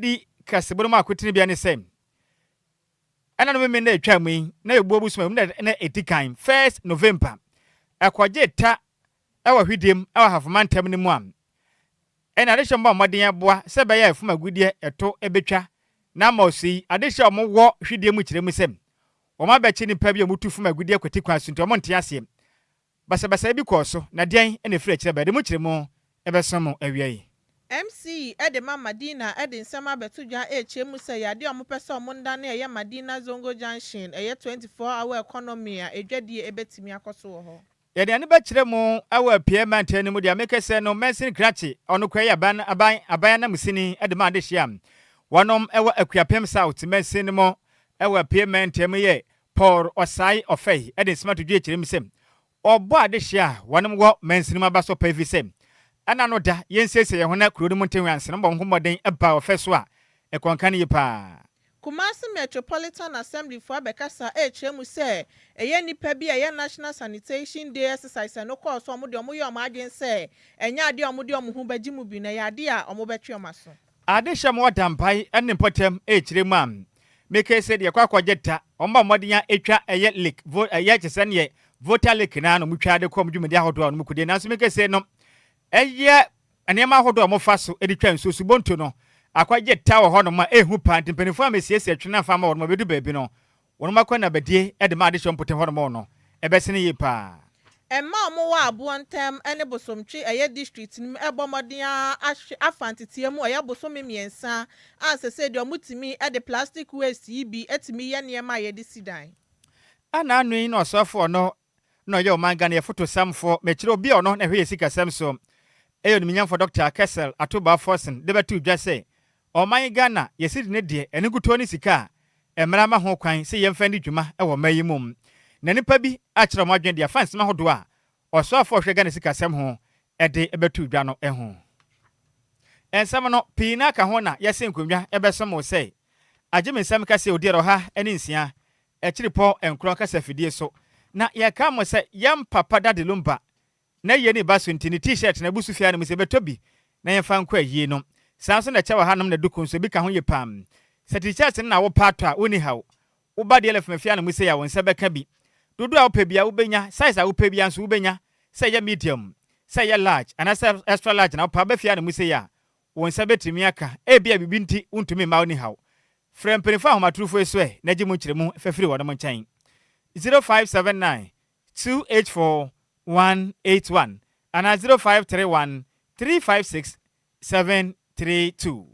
Edi kasebo no mu akotene bia ne sɛ, ɛna no Memeneda a etwaa mu yi na yɛbu abusua mu na edi kan, 1st November, ɛkɔgye ta wɔ hwidiem wɔ Ahafo mantam no mu a, ɛna adehyɛ mbɔ mmɔden aboa sɛ ɛbɛyɛ a ɛfam agudeɛ ɛto ɛbɛtwa na ama ɔsɔ yi. Adehyɛ a wɔwɔ hwidiem mu kyerɛ mu sɛ wɔn abɛkye nnipa bi a wɔtu fam agudeɛ kwati kwan so nti wɔn nte aseɛ. Basabasayɛ bi kɔɔ so, na deɛn na ɛfiri akyire ba? Yɛde mu kyerɛmu bɛso mo awia yi. MC de ma Madina de nsɛm abɛto dwa rekyerɛ mu sɛ ɛyɛ adeɛ a wɔpɛ sɛ wɔndane ɛyɛ Madina Zongo Junction ɛyɛ 24 hour economy a edwadie ɛbɛtumi akɔ so wɔ hɔ. Yɛde ani bɛkyerɛ mu wɔ Apueɛ mantam no mu deɛ meka sɛ no Mansin Krakye ɔno koraa yɛ aban aban aban ananmusini de ma adehyeɛ a wɔnom wɔ Akuapem South mansin no mu wɔ Apueɛ mantam mu yɛ Paul Osai Ofei de nsɛm ato dwa kyerɛ mu sɛ ɔbɔ adehyeɛ a wɔnom wɔ mansin mu aba so pa efisɛ ɛna no da yɛnsiesie yɛn ho na kuro no mu nteho ansa na wɔbɔ wɔn ho mmɔden ba ɔfɛ so a ɛkɔnka no yie paa. Kumasi Metropolitan Assembly foɔ abɛkasa rekyerɛ mu sɛ ɛyɛ nnipa bi a ɛyɛ National Sanitation Day exercise no kɔɔ so a wɔde wɔn yɛ wɔn adwene sɛ ɛnyɛ adeɛ a wɔde wɔn ho bɛgye mu bi na ɛyɛ adeɛ a wɔbɛtwe wɔn aso. Adehyɛ mu ɔdampae ne mpɔtam rekyerɛ mu a mekɛɛ sɛ deɛ ɛkɔ akɔgye ta wɔn bɔ mmɔden a ɛtwa ɛyɛ lake vo ɛyɛ kyɛ sɛ neɛ Volta Lake no ara na wɔtwa de kɔ wɔn dwumadi ahodoɔ a wɔn kɔdie, nanso mekɛɛ sɛ no ɛyɛ nneɛma ahodoɔ a wɔfa so de twa nsuo, subonto no akɔgye ta wɔ hɔnom a ɛhu paa nti mpanimfoɔ a mesiesie twene amfa ama wɔn abɛdu baabi no wɔn akɔ nabadie de ma adehyɛ mpɔtam hɔnom no ɛbɛsene yie paa. Mmaa a wɔwɔ aboɔ ntam ne Bosomtwe ɛyɛ district no mu ɛbɔ mmɔden ara ahwe afa nteteɛ mu ɛyɛ bosome 3 a sɛsɛ deɛ wɔtumi de plastic waste yi bi tumi yɛ nneɛma a yɛde si dan. Ana ano yi na ɔsɔfoɔ no na ɔyɛ ɔman Ghana yɛ fotosamfoɔ mɛkyerɛ obi a ɔno na ɛhwɛ yɛ sikasɛm so ɛyɛ onimnyamfoɔ Dr. Cassiel Ato Baah Forson de bɛto dwa sɛ ɔman Ghana yɛsi de ne deɛ ɛne nkutoɔ ne sika a mmara ma ho kwan sɛ yɛmfa ndi dwuma wɔ ɔman yi mu, na nipa bi akyerɛ ɔmo adwene de afa nsɛm ahodoɔ a ɔsoafoɔ ɔhwɛ Ghana sikasɛm ho ɛde bɛto dwa no ho. Nsɛm no pii na aka ho na yɛsɛ nkonnwa ɛbɛsom wo sɛ agye me nsɛm kɛseɛ odi 106.9 kasa fidie so, na yɛka mo sɛ yɛn papa Daddy Lumba na yie ne ba so nti ne T-shirt na ebusu fia no mu sɛ bɛtɔ bi na yɛmfa nkɔ ayie no. Saa nso na ɛkyɛ wɔ hanom na duku nso bi ka ho yie pam. Sɛ T-shirt no na wopɛ atɔ a, wonni haw, woba deɛ lɛfɛm fia no mu sɛ yɛ a, wo nsa bɛka bi. Dodoɔ a wopɛ bia wobɛnya, size a wopɛ bia nso wobɛnya, sɛ ɛyɛ medium, sɛ ɛyɛ large anaasɛ extra large na wopɛ abɛfia no mu sɛ yɛ a, wo nsa bɛtumi aka. Ebia biribi nti wontumi mma, wo ni haw, frɛ mpanimfoɔ ahomatorofo yi so ɛ na gye mu nkyerɛmu fɛfiri wɔn nkyɛn: 0579 284 181 anaa 0531 356 732.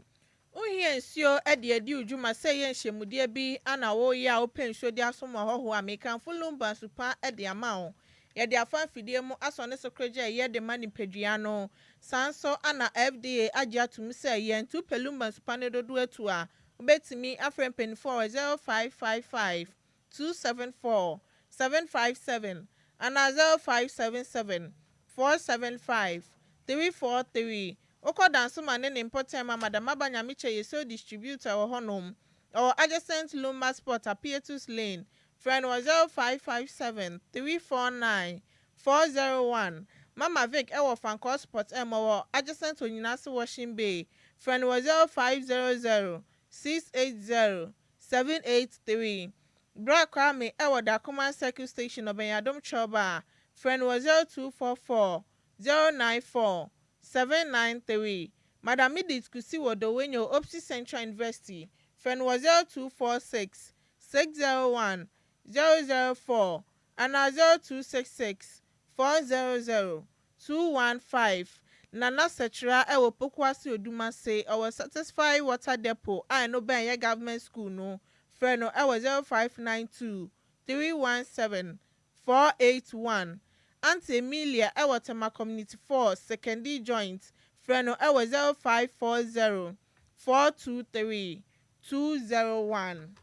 Wohia nsuo de adi wo dwuma sɛ ɛyɛ nhyɛmudeɛ bi ana woyɛ a wopɛ nsuo de asom ahɔhoɔ a, mekamfo Lumba nsupa de ama wo. Yɛde afa mfidie mu asɔ ne so korogye a ɛyɛ de ma nipadua no. Saa nso ana FDA agye atom sɛ yɛn nti wopɛ Lumba nsupa no dodoɔ atu a, wobɛtumi afrɛ mpanimfoɔ wɔ 0555 274 757 anaa 0577 475 343. Wokɔ Dansoma ne ne mpɔtam a, Madam Aba Nyamekyɛ yɛ sole distributor wɔ hɔnom. Ɔwɔ adjacent Lumba Sport, Apietus Lane. Frɛ no wɔ 0557 349 401. Mama Vic ɛwɔ Fankɔ Sport M, ɔwɔ adjacent Onyinase Washing Bay. Frɛ no wɔ 0500 680 783. Bra Kwame ɛwɔ Dakoman Circuit Station, ɔbɛnyadom Twɛlba a, frɛ no wɔ 0244 094 793. Madam Edith Kusi wɔ Dɔwenyo Opsi Central University. Frɛ no wɔ 0246 601 004 anaa 0266 400 215. Nana Sɛkyerɛ ɛwɔ Pokuase Odumase, ɔwɔ Satisfy Water Depot a ɛno bɛn yɛ government school no. Frɛ no ɛwɔ 0592 317 481. Auntie Emilia ɛwɔ Tema Community 4 Sekondi Joint. Frɛ no ɛwɔ 0540 423 201.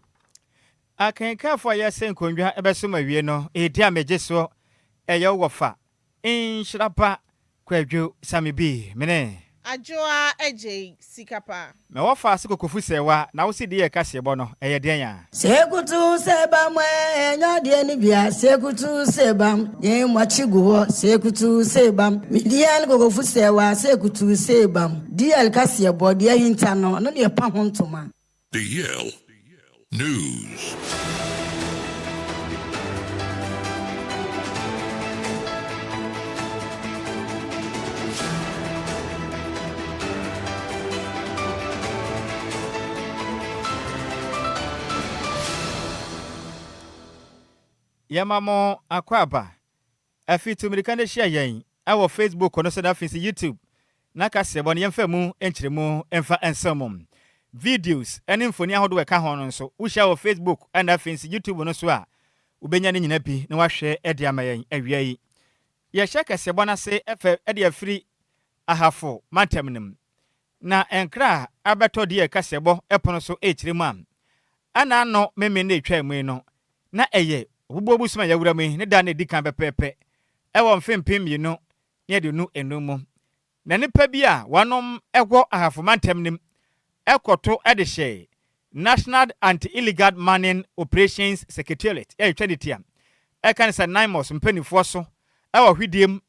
Akenkanfoɔ a yɛsɛ nkonnwa bɛsom awie no, ɛdi a megye soɔ ɛyɛ wɔ fa nhyira pa Kwadwo Same bi mene. Adwoa Adjei sika paa. Mɛ wɔfa ase kokofu sɛwa na wosi deɛ kaseɛbɔ no ɛyɛ deɛn a. Sekutu sebam ɛnyɛ adeɛ no bia sekutu sebam yɛn mu akyi gu hɔ sekutu sebam midian kokofu sɛwa sekutu sebam DL kaseɛ bɔ deɛ hinta no ɔno deɛ pa ho ntoma. DL News. Yɛma mo akwaaba. Afei tu mmirika na hyia yɛn wɔ Facebook no so na afei nso YouTube na kaseɛbɔ no yɛmfa mu nkyerɛmu mfa nsɛm mu. Videos ne mfoni ahodoɔ a ɛka ho no nso, wohyia wɔ Facebook na afei nso YouTube no so a, wobɛnya ne nyina bi na wahwɛ de ama yɛn awia yi. Yɛhyɛ kaseɛbɔ no ase fɛ de afiri Ahafo mantam no mu. Na nkra a abɛtɔ deɛ kaseɛbɔ pono so rekyerɛ mu a, ɛna ano memen na ɛtwaa mu yi no, na ɛyɛ Obubuo bosom a yɛawura mu yi ne da a na ɛdi kan pɛpɛɛpɛ wɔ mfe 2025 mu. Na nnipa bi a wɔnom wɔ Ahafo mantam no mu kɔto de hyɛɛ National Anti-Illegal Mining Operations Secretariat a ɛtwa ne ti a ɛka ne sɛ NAIMOS mpaninfoɔ so wɔ Hwidiem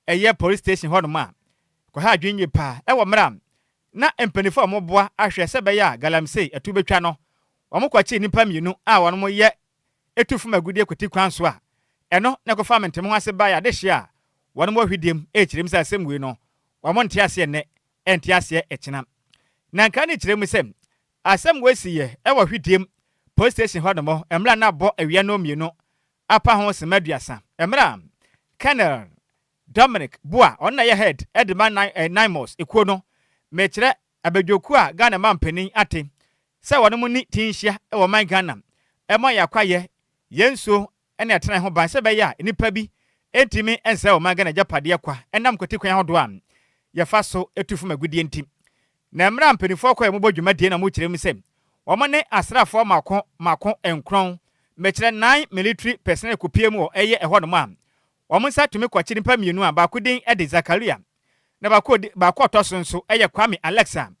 ɛyɛ Police Station hɔnom a kɔha adwene yie paa wɔ mmerɛ a na mpaninfoɔ a wɔboa ahwɛ sɛ ɛbɛyɛ a galamsey ɛto bɛtwa no wɔkɔkyee nnipa mmienu a wɔnom yɛ tu fam agudeɛ kwati kwan so a ɛno na ɛkɔfaa mentemo ase baeɛ adehyeɛ a wɔnom wɔ hwidiem rekyerɛ mu sɛ asɛm wei no wɔn nte aseɛ nnɛ ɛnte aseɛ ɛkyena. Na nka ne kyerɛ mu sɛ asɛm wei siiɛ wɔ hwidiem police station hɔ nom mmerɛ a na abɔ awia nnɔnmienu apa ho sima 30 mmerɛ a Colonel Dominic Boah ɔno na ɛyɛ head de ma NAIMOS ekuo no mekyerɛ abadwokuo a Ghana manpanin ate sɛ wɔnom nni ti nhyia wɔ ɔman Ghana ɛmɔ yɛn akwayɛ, yɛn nsuo ne atenae ho ban sɛ ɛbɛyɛ a nnipa bi ntumi nsɛe ɔman Ghana agyapadeɛ kwa ɛnam kwati kwan ahodoɔ a yɛfa so tu fam agudeɛ nti. Na mmerɛ a mpaninfoɔ kɔɛ mobɔ dwumadie na wɔkyerɛ mu sɛ wɔn ne asraafoɔ mako mako nkrɔn mekyerɛ nine military personnel kɔpie mu wɔ ɛyɛ ɛhɔ nom a wɔn nsa tumi kɔkye nnipa mmienu a baako din de Zakaria na baako baako ɔtɔ so nso yɛ Kwame Alex a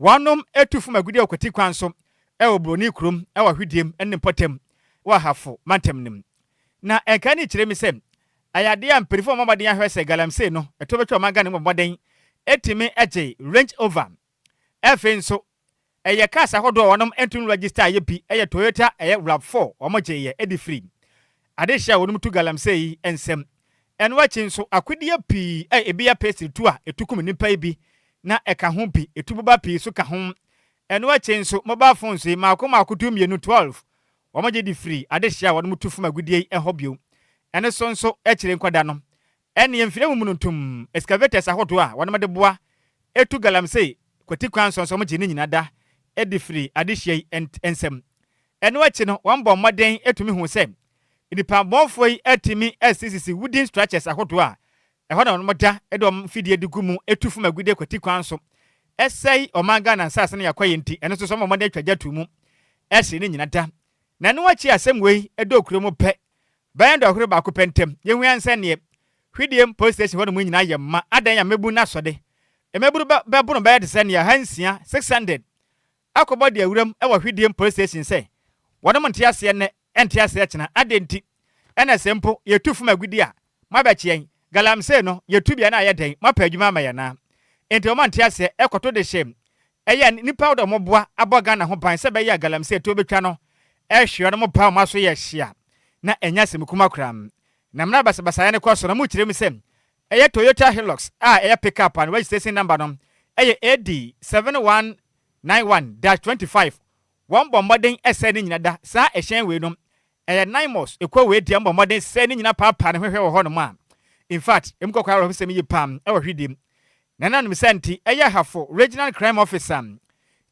Wɔnom tu fam agudeɛ wɔ kwati kwan so wɔ Buroni kurom wɔ Hwidiem ne mpɔtam wɔ Ahafo mantam no mu. Na nkae no kyerɛ mi sɛ ɛyɛ adeɛ a mpaninfoɔ a wɔmmɔ mmɔden ahwɛ sɛ galamsey no ɛtoɔ bɛtwa ɔman Ghana mu bɔ mmɔden tumi gye Range Over. Afei nso ɛyɛ cars ahodoɔ a wɔnom ntumi register yɛ bi yɛ Toyota ɛyɛ Rav 4 wɔn gyeeɛ de firi adehyeɛ a wɔnom tu galamsey yi nsam. Ɛno akyi nso, akodeɛ pii a ebi yɛ pistol tuo a ɛtu kum nnipa yi bi na ɛka ho bi, ɛtu boba pii nso ka ho. Ɛno akyi nso, mobile phones yi mmaako mmaako 12, 12, wɔgye de firi adehyeɛ a wɔnom tu fam agudeɛ yi hɔ bio. Ɛno so nso akyire nkɔda no, ɛneɛ mfidie mumunutum, excavators ahodoɔ a wɔnom de boa tu galamsey kwati kwan so nso wɔgye ne nyina da de firi adehyeɛ yi nsam. Ɛno akyi no, wɔbɔɔ mmɔden tumi huu sɛ nnipabɔnfoɔ yi atumi asisisi wooden structures ahodoɔ a ɛhɔ na wɔda de wɔn mfidie de gu mu tu fam agudeɛ kwati kwan so sɛe ɔman Ghana nsase no yɛakɔyɛ nti ɛno nso so wɔbɔ mmɔden atwa gya to mu hye ne nyina da. Na ɛno akyi asɛm wei dɔɔ kuro mu pɛ bɛyɛ dɔhwere baako pɛ ntam yɛhu ara sɛ neɛ Hwidiem police station hɔ nom nyinaa yɛ ma adɛn a mmabunu no asɔde mmabunu bɛbono bɛyɛ te sɛ neɛ 600, 600 akɔbɔ deɛ wuram wɔ Hwidiem Police Station sɛ wɔnom nte aseɛ nnɛ nte aseɛ kyena, adɛn nti na sɛ mpo yɛtu fam agudie a moabɛkye yɛn, galamsey no yɛtu bi a na ayɛ dɛn, moapɛ adwuma ama yɛn anaa? Enti wɔn ante aseɛ kɔto de hyɛm, ɛyɛ a nnipa a wɔde wɔn boa abɔ Ghana ho ban sɛ ɛbɛyɛ a galamsey tuo bɛtwa no hwe wɔnom ba wɔn aso yɛ hye a na ɛnyɛ asɛm kuma koraa. Na mmerɛ a basabasayɛ no kɔ so no wɔkyerɛ mu sɛ ɛyɛ Toyota Hilux a ɛyɛ pickup a ne registration number no yɛ AD 71 91-25 Wɔn bɔ mmɔden sɛe ne nyina da saa ɛhyɛn wei nom ɛyɛ Naimos ekuo wei deɛ wɔn bɔ mmɔden sɛe ne nyina paapaa ne hwehwɛ wɔ hɔ nom a infact emu kɔkɔ awerɛhosɛm yie paa ɛwɔ hwidiem na ɛnam saa nti ɛyɛ Ahafo Regional Crime Officer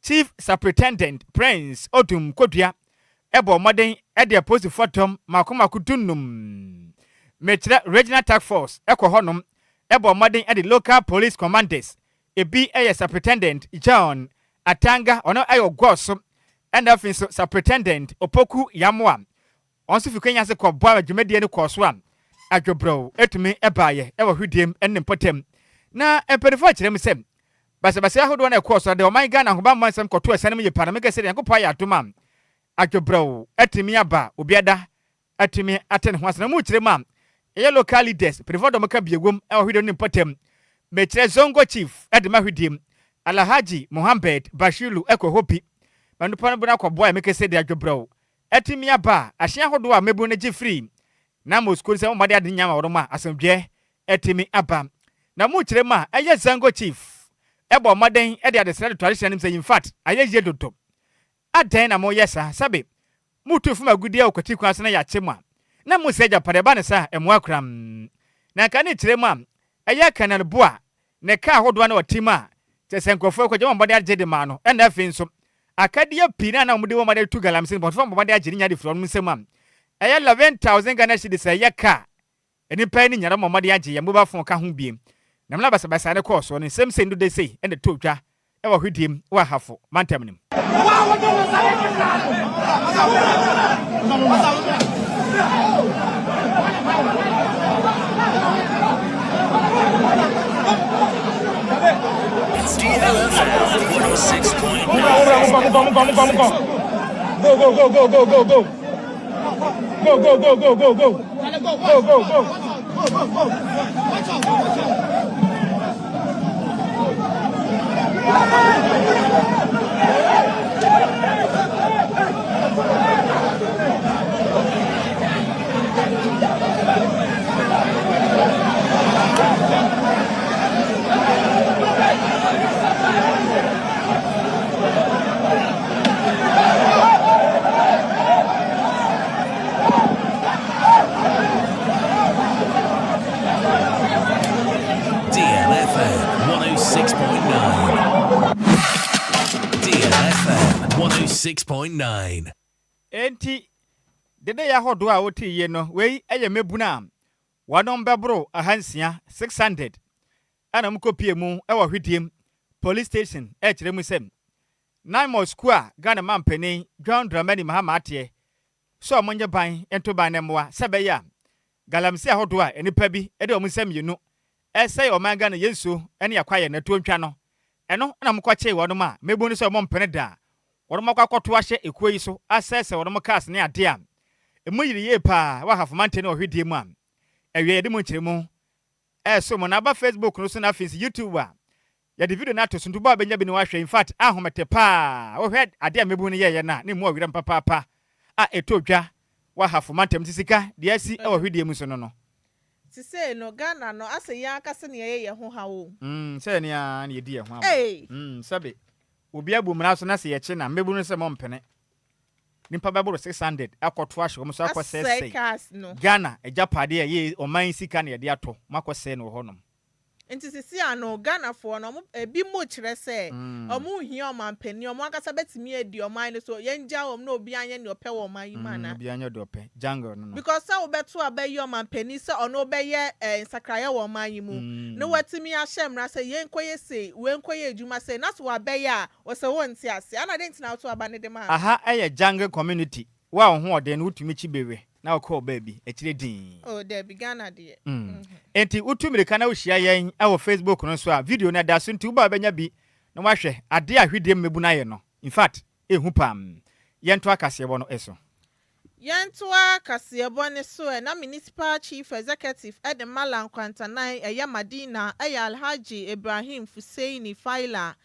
Chief Supritendent Prince Odum Kodua ɛbɔɔ mmɔden ɛde apolisifoɔ dɔm mako mako dunnum mekyerɛ Regional Task Force ɛkɔ hɔ nom ɛbɔɔ mmɔden ɛde Local Police Commanders Ebi yɛ Superintendent John Atanga, ɔno yɛ Oguɔso, ɛna afei nso Superintendent Opoku Yamoah, ɔno nso fi Kenya ase kɔboa ma dwumadie no kɔɔ so a adwobrɛw tumi baeɛ wɔ Hwidiem ne ne mpɔtam. Na mpanimfoɔ kyerɛ mu sɛ, Basabasayɛ ahodoɔ no a ɛkɔɔ so no de ɔman Ghana ahobammɔ nsɛm kɔtoo asiane mu yie paa na meka sɛ Nyankopɔn ayɛ adom a adwobrɛw atumi aba obiada atumi ate ne ho ase na mu kyerɛ mu a yɛyɛ local leaders mpanyinfoɔ dɔm ka bie wom wɔ hwidiem ne mpɔtam mekyerɛ Zongo chief de ma hwidiem Alhaji Mohammed Bashiru kɔ hɔ bi ma nnipa no bo no akɔboa yɛ meka sɛ de adwobrɛw atumi aba a ahyɛn ahodoɔ a mmabunu no gye firi na Moscow no sɛ wɔmmɔde ade nyama wɔn a asomdwoeɛ atumi aba. Na mu kyerɛ mu a, ɛyɛ Zango Chief bɔɔ mmɔden de adesrɛ de to adesrɛ no mu sɛ, Infact, ayɛ yie dodo. Adɛn na moreyɛ saa? Sɛbe moretu fam agudeɛ wɔ kwati kwan so na yɛakye mo a, na mosɛe agyapadeɛ. Ɛba no saa a, ɛmmoa koraa. Na anka ne kyerɛ mu a, ɛyɛ Colonel Boa ne kaa ahodoɔ a na ɔte mu a, kyerɛ sɛ nkurɔfoɔ rekɔgye wɔn mmɔden agye de maa no. Ɛnna afei nso, akadeɛ pii no a na wɔde wɔn mmɔden tu galamsey no, bɔnfoɔ bɔ mmɔden agye ne nyinaa de firi wɔn nsam a, ɛyɛ 11,000 Ghana cedis a ɛyɛ kaa Nnipa ani nyare ma wɔde agye yɛn mobile phone ka ho biem. Na mmerɛ a basabasa no kɔɔ soɔ no, nsɛm sei ne dede sei na ɛtɔɔ dwa wɔ Hwidiem wɔ Ahafo mantam no mu. Go, go, go, go, go, go, go. Go, go, go, go, go, go. Go, go, go. Go, go, go. Watch out, watch out. DLFM 106.9. DLFM 106.9. Enti, dedeyɛ ahodoɔ a wote yie no, wei yɛ mmabunu a wɔnom bɛboro 600, 600, ɛna wɔkɔpie mu wɔ Hwidiem Police Station ɛrekyerɛ mu sɛ Naimos sukuu a Ghana manpanin John Dramani Mahama ateɛ sɛ wɔnyɛ ban nto ban no mmoa sɛ ɛbɛyɛ a galamsey ahodoɔ a nnipa bi de wɔn nsa mmienu resɛe ɔman Ghana yɛn nsuo ne akwaeɛ no atuo ntwa no, ɛno na wɔkɔkyee wɔnom a mɛbu no sɛ wɔmpene da a wɔnom akɔ akɔto ahyɛ ekuo yi so asɛesɛe wɔnom cars ne adeɛ a ɛmu yiri yie paa wɔ Ahafo mantam ne Ɔhwedeɛ mu a awiei yɛde mu nkyerɛmu ɛreso mo na aba Facebook no so na afei nso YouTube a Yɛde video no ato so nti wobɔ a bɛnya bi na wahwɛ infact ahomete paa wohwɛ adeɛ a mmabunu no yɛeɛ no a na ɛmu ɔwerɛm papaapa a ɛtɔ dwa wɔ Ahafo mantam nti sika deɛ asi wɔ hwedeɛ mu so no no. Sesei no Ghana no asɛ yɛn ankasa na yɛyɛ yɛn ho haw o. Mm sɛ yɛne ara na yɛdi yɛn ho aba. Ei! Mm sɛbe obi abu mmara so na sɛ yɛkye no a mmabunu no sɛ mompene. Nnipa bɛboro 600 akɔto ahyɛ wɔn so Asɛe akɔsɛesɛe cars no. Ghana agyapadeɛ a ɛyɛ ɔman yi sika na yɛde atɔ, moakɔsɛe no wɔ hɔnom. Nti sisi ano Ghanafoɔ no ɔmo ebi mo kyerɛ sɛ ɔmo nhia ɔmanpanin ɔmo ankasa bɛtumi adi ɔman no so yɛngyaa wɔn na obiara nyɛ nea ɔpɛ wɔ ɔman yi mu anaa? Obiara nyɛ deɛ ɔpɛ jungle no no. Because sɛ wobɛto aba ayi ɔmanpanin sɛ ɔno ɔbɛyɛ eh nsakraeɛ wɔ ɔman yi mu na watumi ahyɛ mmara sɛ yei nkɔyɛ sei wei nkɔyɛ adwuma sei na sɛ wabɛyɛ a ɔsɛ wonte aseɛ ana dɛn nti na woto aba no de maa no? Aha yɛ jungle community Wo a wo ho ɔden no wotumi kyi bewe na wokɔ baabi akyire dinn. Oh dabi Ghana deɛ. Mm. Enti wotu mmirika na wohyia yɛn wɔ Facebook no so a, video no ɛda so nti woba a wobɛnya bi na woahwɛ adeɛ a hwedeɛ mmabunu ayɛ no. In fact, ɛhu paa. Yɛntoa kaseɛbɔ no so. Yɛntoa kaseɛbɔ no so ɛ, na Municipal Chief Executive de Mallam Kwantanan ɛyɛ Madina ɛyɛ Alhaji Ibrahim Fuseini Faila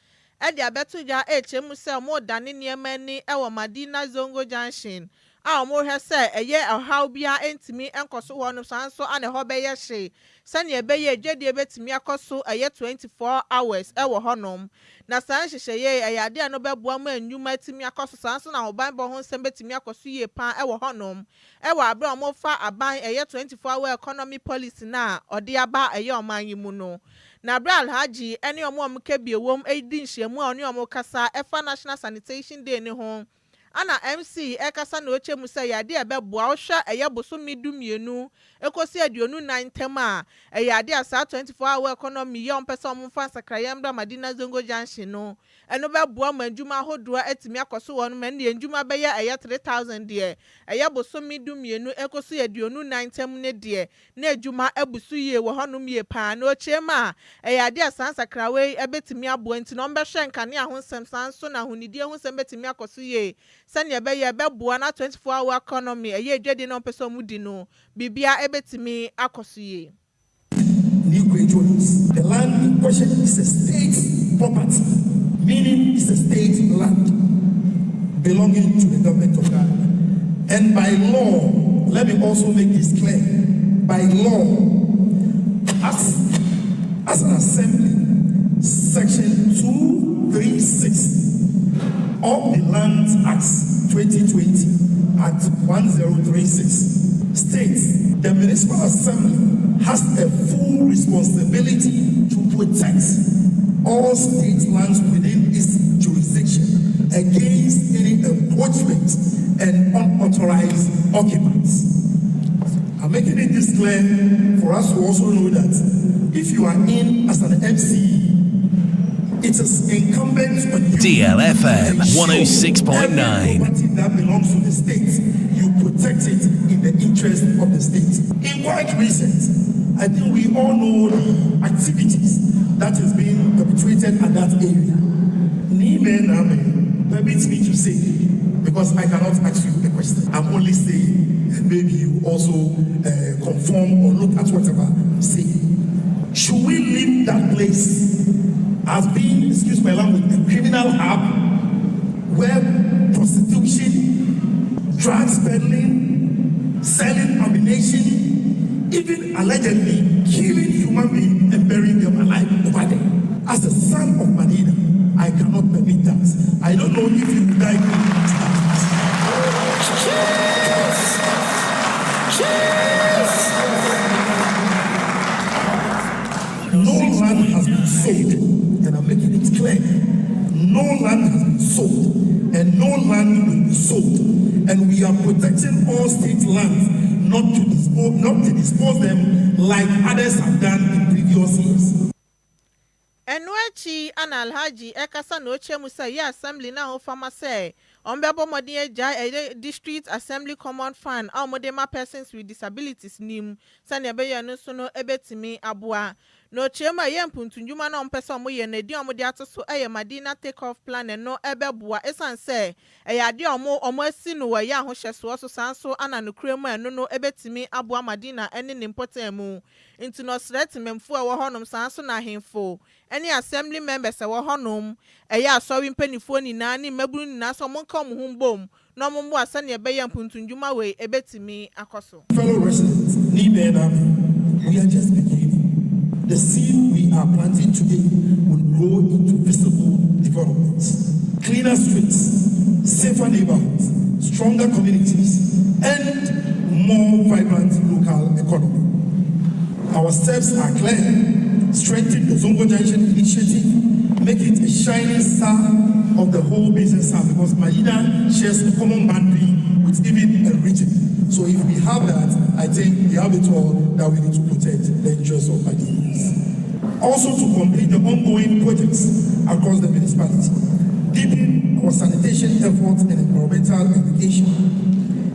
de abɛto dwa rekyerɛ mu sɛ wɔredane nneɛma ani wɔ Madina Zongo Junction a wɔrehwɛ sɛ ɛyɛ ɔhaw biara ntumi nkɔ so hɔ no saa nso na ɛhɔ bɛyɛ hye sɛnea ɛbɛyɛ a dwadie bɛtumi akɔ so ɛyɛ 24 hours wɔ hɔnom. Na saa nhyehyɛeɛ yi ɛyɛ adeɛ a ɛno bɛboa ma nnwuma atumi akɔ so saa nso na ahobanbɔ ho nsɛm bɛtumi akɔ so yie pa ara wɔ hɔnom wɔ aberɛ a wɔrefa aban ɛyɛ 24 hour economy policy no a ɔde aba ɛyɛ ɔman yi mu no. Na berɛ a Alhaji ne wɔn a wɔka bi wom redi nhyiamu a ɔne wɔn rekasa ɛfa National Sanitation Day no ho. Ana MC ɛkasa na ɔkyɛ mu sɛ ɛyɛ adeɛ a ɛbɛboa wohwɛ ɛyɛ bosome 12 ɛkɔsi 24 ntam a, ɛyɛ adeɛ a saa 24 hour economy yi a wɔmpɛ sɛ wɔmfa nsakraeɛ mmra Madina Zongo Junction no, ɛno bɛboa ma ndwuma ahodoɔ atumi akɔ so wɔ no ma ɛnneɛ ndwuma bɛyɛ ɛyɛ 3000 deɛ ɛyɛ bosome 12 ɛkɔsi 24 ntam ne deɛ na adwuma abu so yie wɔ hɔnom yie paa. Na ɔkyerɛ mu a, ɛyɛ adeɛ a saa nsakrawa yi bɛtumi aboa nti na ɔmbɛhwɛ nkanea ho nsɛm, saa nso na ahonidie ho nsɛm bɛtumi akɔ so yie sɛnea ɛbɛyɛ ɛbɛboa na 24 hour economy ɛyɛ adwadie na ɔmpɛ sɛ ɔmo di no, biribia ɛbɛtumi akɔ so yie. New Jones. The land in question is a state property, meaning it's a state land belonging to the government of Ghana. And by law, let me also make this clear, by law, as an assembly, Section 236 of the Lands Act 2020 at 1036 states the Municipal Assembly has a full responsibility to protect all state lands within its jurisdiction against any encroachment and unauthorized occupants. I'm making it this clear for us to also know that if you are in as an MC, it is incumbent on you DLFM to ensure 106.9. every property that belongs to the state, you protect it in the interest of the state. In quite recent, I think we all know the activities that is being perpetrated at that area. Nime Name, permit me to say, because I cannot ask you a question. I'm only saying, and maybe you also conform or look at whatever I'm saying. Should we leave that place as being, excuse my language, a criminal hub where prostitution, drugs peddling, selling ammunition, even allegedly killing human beings and burying them alive over there? As a son of Madina, I cannot permit that. I don't know if you would like to that. No land has been sold, and I'm making it clear. No land has been sold, and no land will be sold. And we are protecting all state lands, not to dispose them like others have done in previous years. Ɛno akyi ana Alhaji ɛkasa na ɔkyerɛ mu sɛ yɛ assembly no ahofama sɛ ɔmbɛbɔ mmɔden agya ɛyɛ District Assembly Common Fund a wɔde ma persons with disabilities nim sɛnea ɛbɛyɛ no nso no ɛbɛtumi aboa. Na ɔkyerɛ mu a ɛyɛ mpuntundwuma na ɔmpɛ sɛ ɔmoyɛ no, edin a wɔde ato so ɛyɛ Madina Take Off Plan no, ɛbɛboa ɛsiane sɛ ɛyɛ adeɛ a ɔmo asi no wɔ ɛyɛ ahohyɛsoɔ so, saa nso ana nokura mu a ɛno no ɛbɛtumi aboa Madina ɛne ne mpɔtam mu. Nti na ɔsrɛ temamfuo a ɛwɔ hɔnom, saa nso na ahemfo ɛne assembly members ɛwɔ hɔnom, ɛyɛ asɔre mpanimfoɔ nyinaa ne mmabunu nyinaa sɛ ɔmo nka ɔmo ho mbom na ɔmo mmoa sɛnea ɛbɛyɛ mpuntundwuma wei ɛbɛtumi akɔ so. Fellow residents, Nibe Nami, we are just beginning. The seed we are planting today will grow into visible developments. Cleaner streets, safer neighborhoods, stronger communities, and more vibrant local economy. Our steps are clear. Strengthen the Zongo Junction initiative, make it a shining star of the whole business hub because Madina shares a common boundary with even a region. So if we have that, I think we have it all that we need to protect the interests of Madinans. Also to complete the ongoing projects across the municipality, deepen our sanitation efforts and environmental education,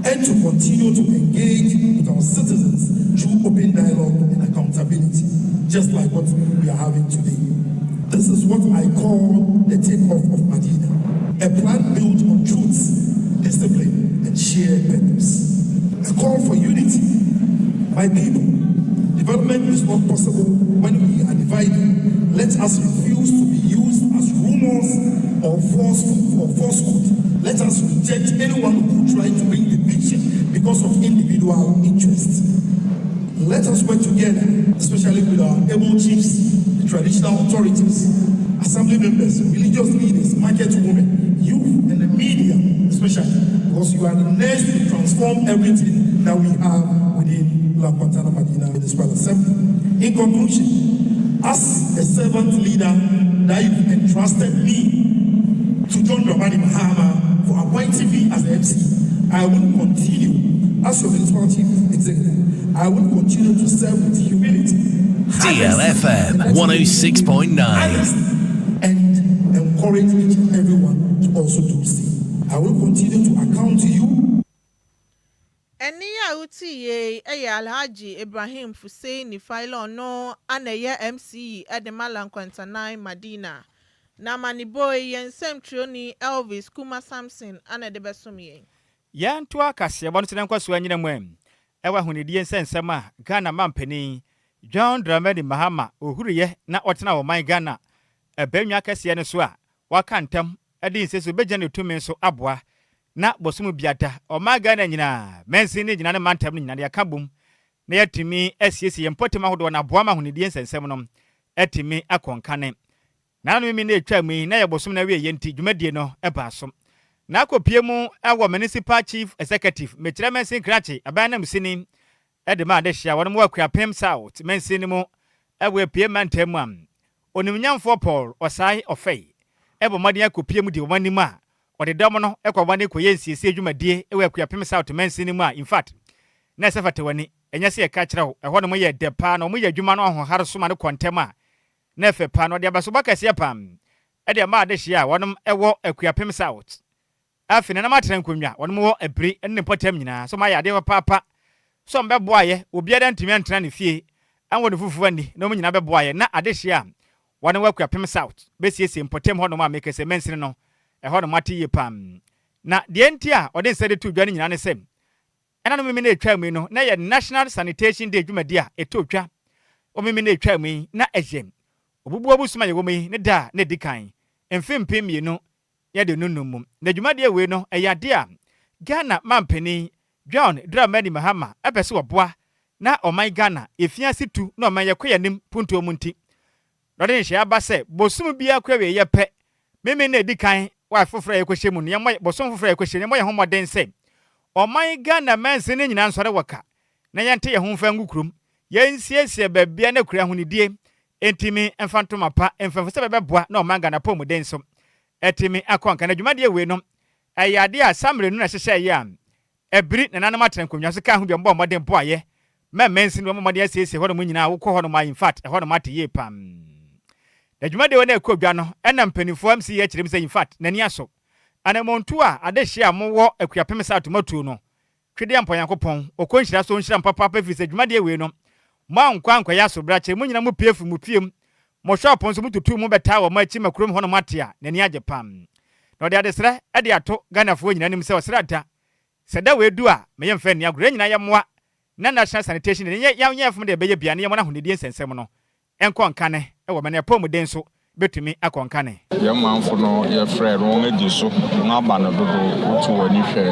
and to continue to engage with our citizens through open dialogue and accountability, just like what we are having today. This is what I call the takeoff of Madina, a plan built on truth, discipline, and shared purpose. A call for unity. My people, development is not possible when we are divided. Let us refuse to be used as rumors or falsehood. Let us reject anyone who try to bring division because of individual interests. Let us work together, especially with our able chiefs, the traditional authorities, assembly members, religious leaders, market women, youth, and the media, especially, because you are the next to transform everything that we have within La Nkwantanang Madina Municipal Assembly. In conclusion, as a servant leader that you've entrusted me to John Dramani Mahama for appointing me as the MC. I will continue as your municipal chief executive. I will continue to serve with humility, DLFM 106.9. and encourage each and everyone to also do the same. I will continue to account to you. Ɛnne a wotie yi yɛ Alhaji Ibrahim Fuseini Faila, ɔno ana ɛyɛ MCE de ma La Nkwantanang Madina. Na amanebɔ yi, yɛn nsɛmtwerɛni Elvis Kuma Samson ana de bɛsom yɛn. Yɛntoa kaseɛbɔ no so na nkɔ so anyina mu ɛ ɛwɔ ahonidie nsɛnsɛm a Ghana mampanin John Dramani Mahama ohuruyɛ na ɔtena ɔman Ghana abannwa kɛseɛ no so a waka ntam de nse so bɛgyina ne tumi so aboa na bosom biada ɔman Ghana nyinaa, mansin ne nyinaa ne mantam no nyinaa de yɛaka bom na yɛatumi asiesie yɛn mpɔtam ahodoɔ na aboa ma ahonidie nsɛnsɛm no atumi akɔ nkane. Nananom mi na ɛtwa mu yi na yɛ bosom no awie yɛ nti dwumadie no ɛbaa so na akɔpie mu ɛwɔ Municipal Chief Executive, mekyerɛ mansin krakye aban nam sini ɛde ma adehyia wɔn mu Akuapem South mansin no mu ɛwɔ Apue mantam mu a onimnyamfoɔ Paul Ɔsae Ɔfɛi ɛbɔ mmɔden akɔpie mu di wɔn anim a ɔde dɔm no ɛkɔ wɔn kɔyɛ nsiesie dwumadie ɛwɔ Akuapem South mansin no mu a in fact na ɛsɛ fata w'ani. Ɛnyɛ sɛ yɛka kyerɛ wo, ɛhɔ nom yɛ dɛ paa na wɔn yɛ adwuma no ahohare so ma no kɔ ntɛm a na ɛfɛ paa na ɔde abasobɔ kɛseɛ pam ɛde ama adehyia a wɔnom ɛwɔ Akuapem South. Afei nanam atena nkonnwa wɔnom wɔ abiri ne ne mpɔtam nyinaa so mayɛ adeɛ papaapa so ɔmbɛboa yɛ. Obiara ntumi antena ne fie anwɔ ne fufuo ani na wɔn nyinaa bɛboa yɛ na adehyia a wɔne wɔ Akuapem South bɛsiesie mpɔtam hɔnom a mekɛsɛ mansini no ɛhɔnom ate yie pam. Na deɛ nti a ɔde nsa de to dwa no nyinaa ne sɛ ɛna no mimi na ɛtwa mu yi no na yɛ National Sanitation Day dwumadi a ɛtɔ twa wɔ mimi na ɛtwa mu yi, na ɛyɛ obubu abusum a yɛwɔ mu yi ne da a na ɛdi kan mfe 2025 mu. Na dwumadie wei no ɛyɛ adeɛ a Ghana mampanin John Dramani Mahama ɛpɛ sɛ wɔboa na ɔman Ghana efiase tu na ɔman yɛkɔ yɛn anim puntuo mu nti na ɔde nhyɛ aba sɛ bosom biara kɔ awie yɛ pɛ, mimi na ɛdi kan wɔ foforɔ a yɛkɔhyɛ mu no, yɛmmɔ bosom foforɔ a yɛkɔhyɛ mu, yɛmmɔ yɛn ho mmɔden sɛ ɔman Ghana mansin no nyinaa nsɔre wɔ ka na yɛnte yɛn ho mfa ngu kurom, yɛnsiesie baabia na kura ahonidie ntumi mfa ntoma pa mfamfo sɛ bɛbɛboa na ɔman Ghana pɔmuden so ɛtumi akɔ nka. Na dwumadie wei no ɛyɛ adeɛ a saa mmerɛ nu na ɛhyehyɛ yɛ a ɛbiri nananom atena nkonnwa so ka ho bi ɔmbɔ mmɔden boayɛ ma mansin no wɔn mmɔden asiesie hɔnom nyinaa. Wokɔ hɔnom a, in fact, ɛhɔnom ate yie pam. Na dwumadie wei na ɛkɔ dwa no ɛna mpanimfoɔ MC yɛ kyerɛ mu sɛ in fact n'ani asɔ anamontu a adehyɛ a mowɔ Akuapem South matuo no. Twedeɛ mpɔ ɔkɔ nhyira so nhyira mpapaapa firi sɛ dwumadie wei no mo ankɔ ankɔyɛ asobrakyɛ mo nyina mo pie fi mo fie mu, mo shop nso motutu mu bɛtaa wɔ mo akyi ma kurom hɔnom ate a n'ani agye pam. Na ɔde adesrɛ de ato Ghanafoɔ nyinaa anim sɛ ɔsrɛ ada sɛ da wei du a meyɛ mfa nni agorɔ, yɛn nyinaa yɛmmoa na National Sanitation de yɛnyɛ fom de ɛbɛyɛ bia ne yɛmmɔ no ahonidie nsɛnsɛm no ɛnkɔ nkane ɛwɔ mɛne ɛpɔmuden so bɛtumi akɔ nkane. Yɛn manfo no yɛfrɛ no, wɔn adi so, wɔn aba no dodo. Wotu wɔn ani hwɛ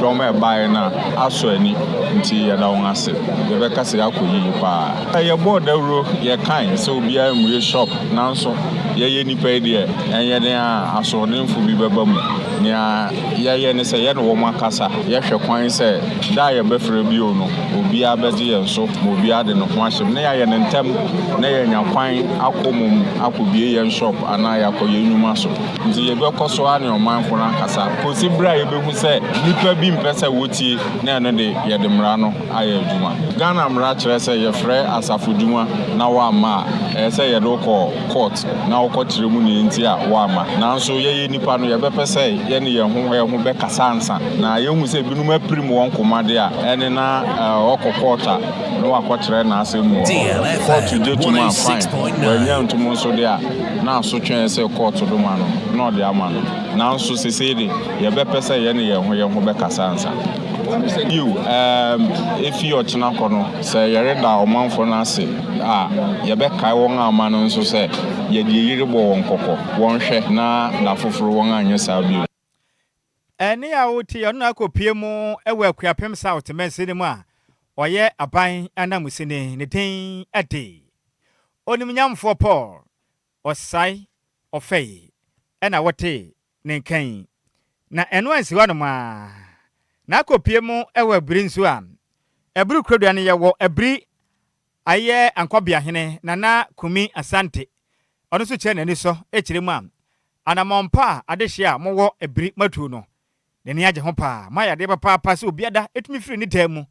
dɔm a ɛbaeɛ no a asɔ ani nti yɛda wɔn ase. Yɛbɛka sɛ yɛakɔ yiyi paa. Yɛbɔɔ dawuro, yɛkae sɛ obiara mmue shop, nanso yɛyɛ nipa yi deɛ, ɛnyɛ den a asoɔdenfo bi bɛba mu. Nea yɛyɛ ne sɛ yɛne wɔn akasa. Yɛhwɛ kwan sɛ da a yɛbɛfrɛ bio no, obiara bɛgye yɛn so ma obiara de ne ho ahyɛ mu na yɛayɛ ne ntɛm na yɛanya kwan akɔ mom akɔbie yɛn shop anaa yɛakɔ yɛn nnwuma so. Nti yɛbɛkɔ so a ne ɔmanfo no akasa kɔsi berɛ a yɛbɛhu sɛ nnipa bi mpɛ sɛ wɔtie na ɛno de yɛde mmara no ayɛ adwuma. Ghana mmara kyerɛ sɛ yɛfrɛ asafo dwuma na woamma a, ɛyɛ sɛ yɛde wokɔ court na wokɔkyerɛ mu ne nti a woamma. Nanso yɛyɛ nnipa no, yɛbɛpɛ sɛ yɛne yɛn ho yɛn ho bɛkasa ansa na yɛhu sɛ ebinom apirim wɔn koma de a ɛne na ɔkɔ court a na wakɔkyerɛ n'asɛm mu wɔ hɔ. Court gye tom a, fine. Wɔanya ntom nso de a, na asotwe sɛ court do ma no na ɔde ama no. Nanso sesei de yɛbɛpɛ sɛ yɛne yɛn ho yɛn ho bɛkasa ansa. Yiw, efi ɔkyena kɔ no, sɛ yɛreda ɔmanfo no ase a, yɛbɛkae wɔn ama no nso sɛ yɛde eyi rebɔ wɔn kɔkɔ, wɔnhwɛ na da foforo wɔn anyɛ saa bio. Ɛne a wote ɔno na akɔpie mu wɔ Akuapem South mansini mu a ɔyɛ aban anamusini, ne din de Onimnyamfoɔ Paul Ɔsae Ɔfɛe ɛna wɔte ne nkan. Na ɛno ansi hɔnom a na akɔpie mu wɔ Abiri nso a Abiri kurodua no yɛwɔ Abiri ayɛ Ankɔbeahene Nana Kumi Asante, ɔno nso kyerɛ n'ani sɔ kyerɛ mu a anammɔn pa a adehyeɛ a mowɔ Abiri matuo no. N'ani agye ho paa. Moayɛ adeɛ papaapa sɛ obiada tumi firi ne dan mu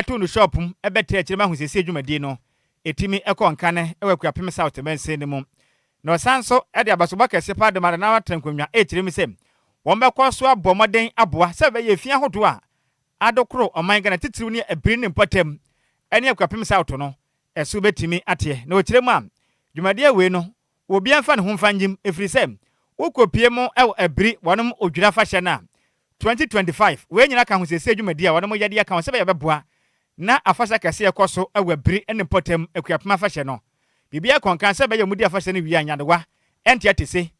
to no shop mu bɛtra akyire ma ahosiesie dwumadie no ɛtumi kɔ nkane wɔ Akuapem South mansin no mu. Na ɔsan nso de abasobɔ kɛse paa de ma Nana Atrankonnwa rekyerɛ mu sɛ wɔbɛkɔ so abɔ mmɔden aboa sɛ ɛbɛyɛ efi ahodoɔ a adokoro ɔman Ghana titiriw ne Abiri ne mpɔtam ne Akuapem South no ɛso bɛtumi ateɛ. Na ɔkyerɛ mu a dwumadie wei no obiara mfa ne ho mfa ngyim ɛfiri sɛ wokɔpie mu wɔ Abiri wɔnom Odwira afahyɛ no a 2025 wei nyina ka ahosiesie dwumadie a wɔnom yɛ de aka ho sɛ ɛbɛyɛ bɛboa na afahyɛ kɛse a ɛkɔ so wɔ Abiri ne mpɔtam Akuapem afahyɛ no biribiara kɔ nkan sɛ ɛbɛyɛ wɔdi afahyɛ no wie a nyadewa ɛnte atese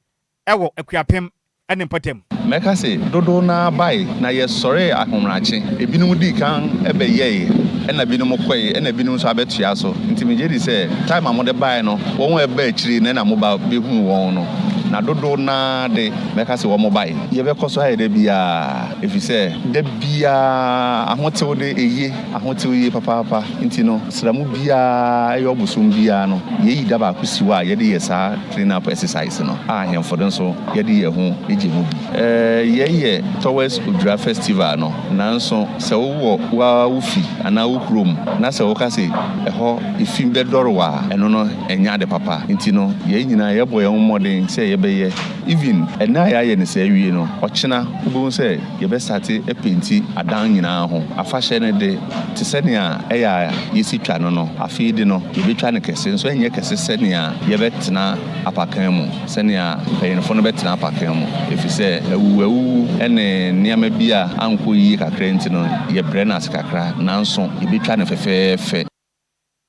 wɔ Akuapem ne mpɔtam. Mɛka se dodow no ara bae, na yɛsɔree ahomerakye. Ebinom dii kan bɛyɛe, ɛnna binom kɔe, ɛnna binom nso abɛtoa so. Nti migye di sɛ time a mode bae no, wɔn a ɛbaa akyiri no na moba behuu wɔn no, na dodow no ara de, mɛka se wɔbae. Yɛbɛkɔ so ayɛ da biara, efisɛ da biara ahotew de, eye. Ahotew ye papaapa. Nti no, sram biara, ɛyɛ ɔbosom biara no, yeyi da baako si hɔ a yɛde yɛ saa clean up exercise no, a ahemfo no nso yɛde yɛn ho gye mu bi. Yɛyɛ Towards Odwira Festival no, nanso sɛ wowɔ wo ara wo fi anaa wo kurom na sɛ woka se ɛhɔ efi bɛdɔre wo a, ɛno no ɛnyɛ ade papa. Nti no, yɛn nyinaa yɛbɔ yɛn ho mmɔden sɛ yɛbɛyɛ. Even ɛnnɛ a yɛayɛ no saa awie no, ɔkyena wobɛhu sɛ Yɛbɛsate apenti adan nyinaa ho. Afahyɛ no de, te sɛ nea ɛyɛ a yesi twa no no, afe yi de no, yebetwa no kɛse, nso ɛnyɛ kɛse sɛnea yɛbɛtena apakan mu, sɛnea mpanyimfo no bɛtena apakan mu, efisɛ awuwuawuwu ne nneɛma bi a ankɔ yiye kakra nti no, yɛbrɛ no ase kakra, nanso yebetwa no fɛfɛɛfɛ.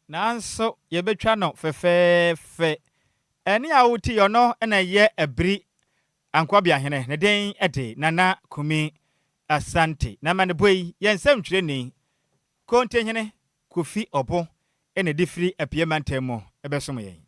Nanso yɛbɛtwa no fɛfɛɛfɛ. Ɛnne a wote yi, ɔno na ɛyɛ abiri Ankwabiahene, ne din de Nana Kumi Asante. N'amanebɔ yi yɛ nsɛmtwerɛni Kontehene Kofi Obo na ɛde firi Apue Mantam mu bɛsom yɛn.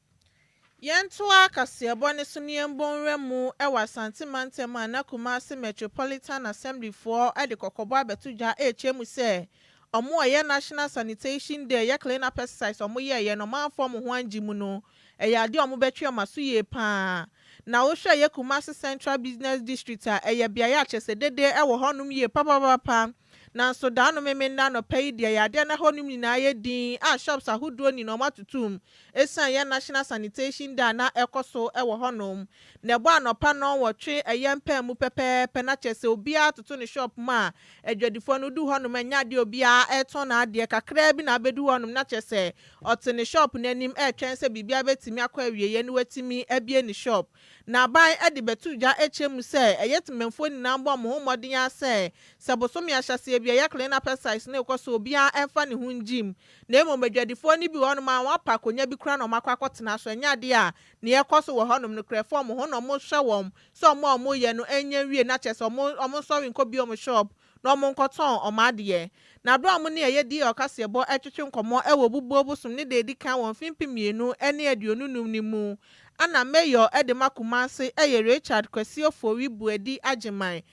Yɛntoa kaseɛbɔ no so na yɛmbɔ nwura mu wɔ Asante Mantam a na Kumasi Metropolitan Assembly foɔ de kɔkɔbɔ abɛto dwa rekyerɛ mu sɛ ɔmo a ɛyɛ National Sanitation Day ɛyɛ clean up exercise a ɔmo yɛɛyɛ no ɔmo amfa ɔmo ho angye mu no ɛyɛ adeɛ a ɔmo bɛtwe ɔmo aso yie paa. Na wohwɛ ɛyɛ Kumasi Central Business District a, ɛyɛ beaeɛ a kyerɛ sɛ dede wɔ hɔnom yie papaapa. Nanso daano Memenda anɔpa yi deɛ, ɛyɛ adeɛ a na hɔnom nyinaa ayɛ dinn a shops ahodoɔ nyinaa wɔatoto mu ɛsiane yɛn National Sanitation Day a na ɛrekɔ so wɔ hɔnom. Na ɛbɔ anɔpa nnɔnwɔtwe ɛyɛ mpaamu pɛpɛɛpɛ na kyerɛ sɛ obiara atoto ne shop mu a adwadifoɔ no du hɔnom ɛnyɛ adeɛ a obiara retɔn n'adeɛ, kakraa bi na abɛdu hɔnom na kyerɛ sɛ Ɔte ne shop no anim retwɛn sɛ biribiara bɛtumi akɔ awieɛ na watumi abue ne shop. Na aban de bɛto dwa kyerɛ mu sɛ ɛyɛ temanfoɔ nyinaa mbɔ wɔn ho mmɔden ara sɛ, sɛ bosome ahyɛaseɛ bi a ɛyɛ clean up exercise no rekɔ so a obiara mfa ne ho ngyim. Na mmom adwadifoɔ no bi wɔ hɔnom a wɔapa akonnwa bi koraa na wɔakɔ akɔtena so. Ɛnyɛ adeɛ a nea ɛrekɔ so wɔ hɔnom no korɛ fam ho na wɔhwɛ wɔn sɛ wɔn a wɔreyɛ no nyɛ nwie na kyerɛ sɛ wɔn wɔnsɔre nkɔbue wɔn shop na wɔnkɔtɔn wɔn adeɛ. Na berɛ a wɔn ne ɛyɛ dii ɔkaseɛbɔ retwetwe nkɔmmɔ wɔ Obubuo bosom ne da a ɛdi kan wɔ mfe 2025 no mu, ɛna Mayor de ma Kumasi yɛ Richard Kwasi Ofori Boadi Agyeman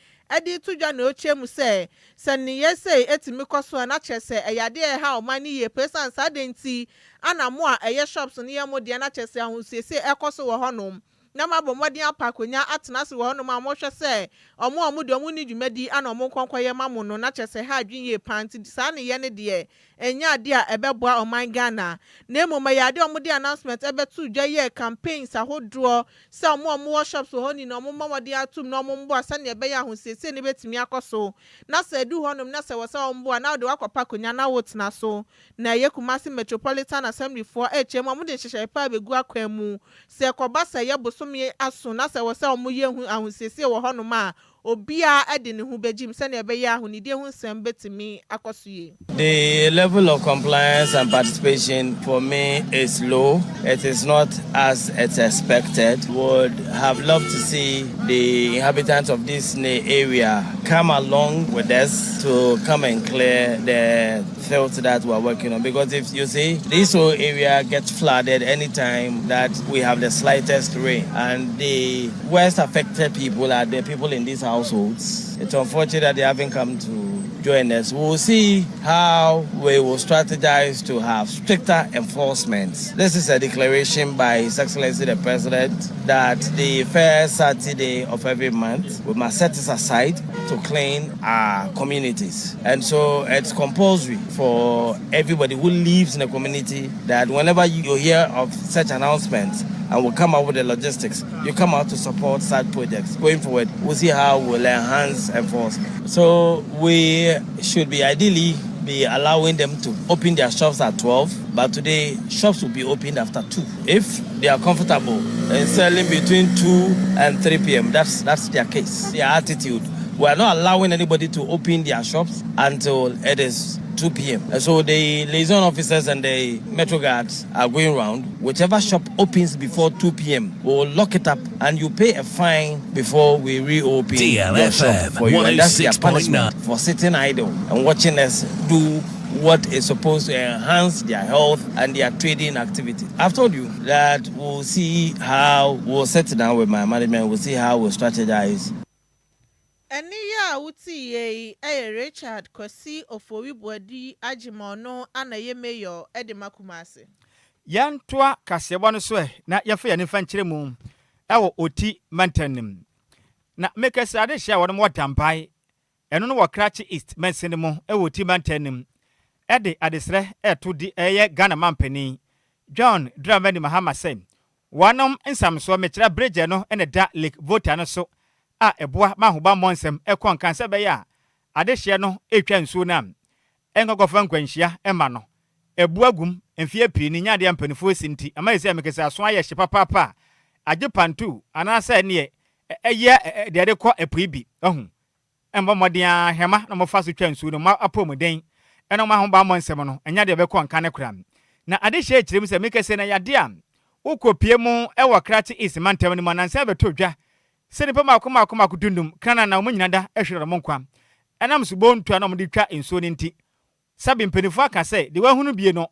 de reto dwa na ɔrekyerɛ mu sɛ, sɛ nneyɛɛ sei tumi kɔ so a na kyerɛ sɛ ɛyɛ adeɛ a ɛha ɔman no yie paa ɛsiane saa adeɛ nti ana mo a ɛyɛ shops no yɛ mo deɛ na kyerɛ sɛ ahosiesie ɛrekɔ so wɔ hɔnom. na moabɔ mmɔden apɛ akonnwa atena ase wɔ hɔnom a mohwɛ sɛ wɔn a wɔde wɔn nni dwumadi ana wɔn nkɔ nkɔyɛ ma mo no, na kyerɛ sɛ ɛha adwene yie paa nti saa nneyɛɛ no deɛ ɛnyɛ adeɛ a ɛbɛboa ɔman Ghana na mmom ɛyɛ adeɛ a wɔde announcement bɛtoo dwa yɛɛ campaigns ahodoɔ sɛ wɔn a wɔwɔ shops wɔ hɔ nyinaa wɔmmɔ mmɔden atom na wɔmmoa sɛdeɛ ɛbɛyɛ a ahosiesie no bɛtumi akɔ so na sɛ ɛdu hɔnom na sɛ ɛwɔ sɛ wɔmmoa na wode woakɔpɛ akonnwa na wotena so. Na ɛyɛ Kumasi Metropolitan Assembly foɔ rekyerɛ mu a wɔde nhyehyɛe pa abɛgu akwan mu. Sɛ ɛkɔba sɛ ɛyɛ bosome aso na sɛ ɛwɔ sɛ wɔyɛ hu ahosiesie wɔ hɔnom a, obiara de ne ho bɛgyim sɛdeɛ ɛbɛyɛ a ahonidie ho nsɛm bɛtumi akɔ so yie. The level of compliance and participation for me is low. It is not as it's expected. Would have loved to see the inhabitants of this area come along with us to come and clear the filth that we're working on. Because if you see, this whole area gets flooded anytime that we have the slightest rain. And the worst affected people are the people in these households. It's unfortunate that they haven't come to join us. We'll see how we will strategize to have stricter enforcement. This is a declaration by His Excellency the President that the first Saturday of every month we must set it aside to clean our communities. And so it's compulsory for everybody who lives in the community that whenever you hear of such announcements, and we'll come up with the logistics. You come out to support such projects. Going forward, we'll see how we'll enhance enforcement. So we should be ideally be allowing them to open their shops at 12, but today shops will be opened after 2. If they are comfortable in selling between 2 and 3 p.m., that's, that's their case, their attitude. We are not allowing anybody to open their shops until it is 2 p.m. And so the liaison officers and the metro guards are going round. Whichever shop opens before 2 p.m., we will lock it up and you pay a fine before we reopen your shop DLFM for you. And that's their 106.9. punishment for sitting idle and watching us do what is supposed to enhance their health and their trading activity. I've told you that we'll see how we'll sit down with my management, we'll see how we'll strategize. Ɛnne yi a wotiiɛ yi yɛ Richard Kwasi Ofori Boadi Agyemang no ana ɛyɛ mayor de ma Kumasi. Yɛntoa kaseɛbɔ no so ɛ na yɛfa yɛn nifa nkyerɛ mu ɛwɔ Oti mantam no mu. Na mekasa adehyɛ a wɔn wɔ Dambae, ɛno no wɔ Krachi East mansini mu ɛwɔ Oti mantam no mu, ɛde adesrɛ ɛto di ɛyɛ Ghana mampanin John Dramani Mahama sɛ wɔnom nsamsoɔ mekyerɛ bridge no ɛna da Lake Volta no so a ɛboa ma ahobammɔ nsɛm ɛkɔ nkan sɛ ɛbɛyɛ a adehyeɛ no ɛretwa nsuo no a ɛnkɔkɔfa nkwanhyia ɛma no ɛbu agum mfeɛ pii ne nyadeɛ mpanimfoɔ si nti ama yɛ sɛ mekasa aso ayɛ hye papaapa a agye pantu anaasɛ neɛ ɛyɛ deɛ de kɔ ɛpoe bi ɔho ɛmbɔ mmɔden a hɛma na wɔfa so twa nsuo no ma apɔmuden ɛna wɔn ahobammɔ nsɛm no ɛnya deɛ ɛbɛkɔ nka ne kora. Na adehyɛ akyerɛ mu sɛ mekasa na yadeɛ a wokɔ pie mu ɛwɔ Krachi East mantam no mu anansa bɛtɔ dwa sɛ nipa mako mako mako 15 krana na wɔn nyinaa da ɛhwere wɔn nkwa ɛnam so bontu a na wɔde twa nsuo no nti. Sabi mpanimfoɔ aka sɛ deɛ wahunu bie no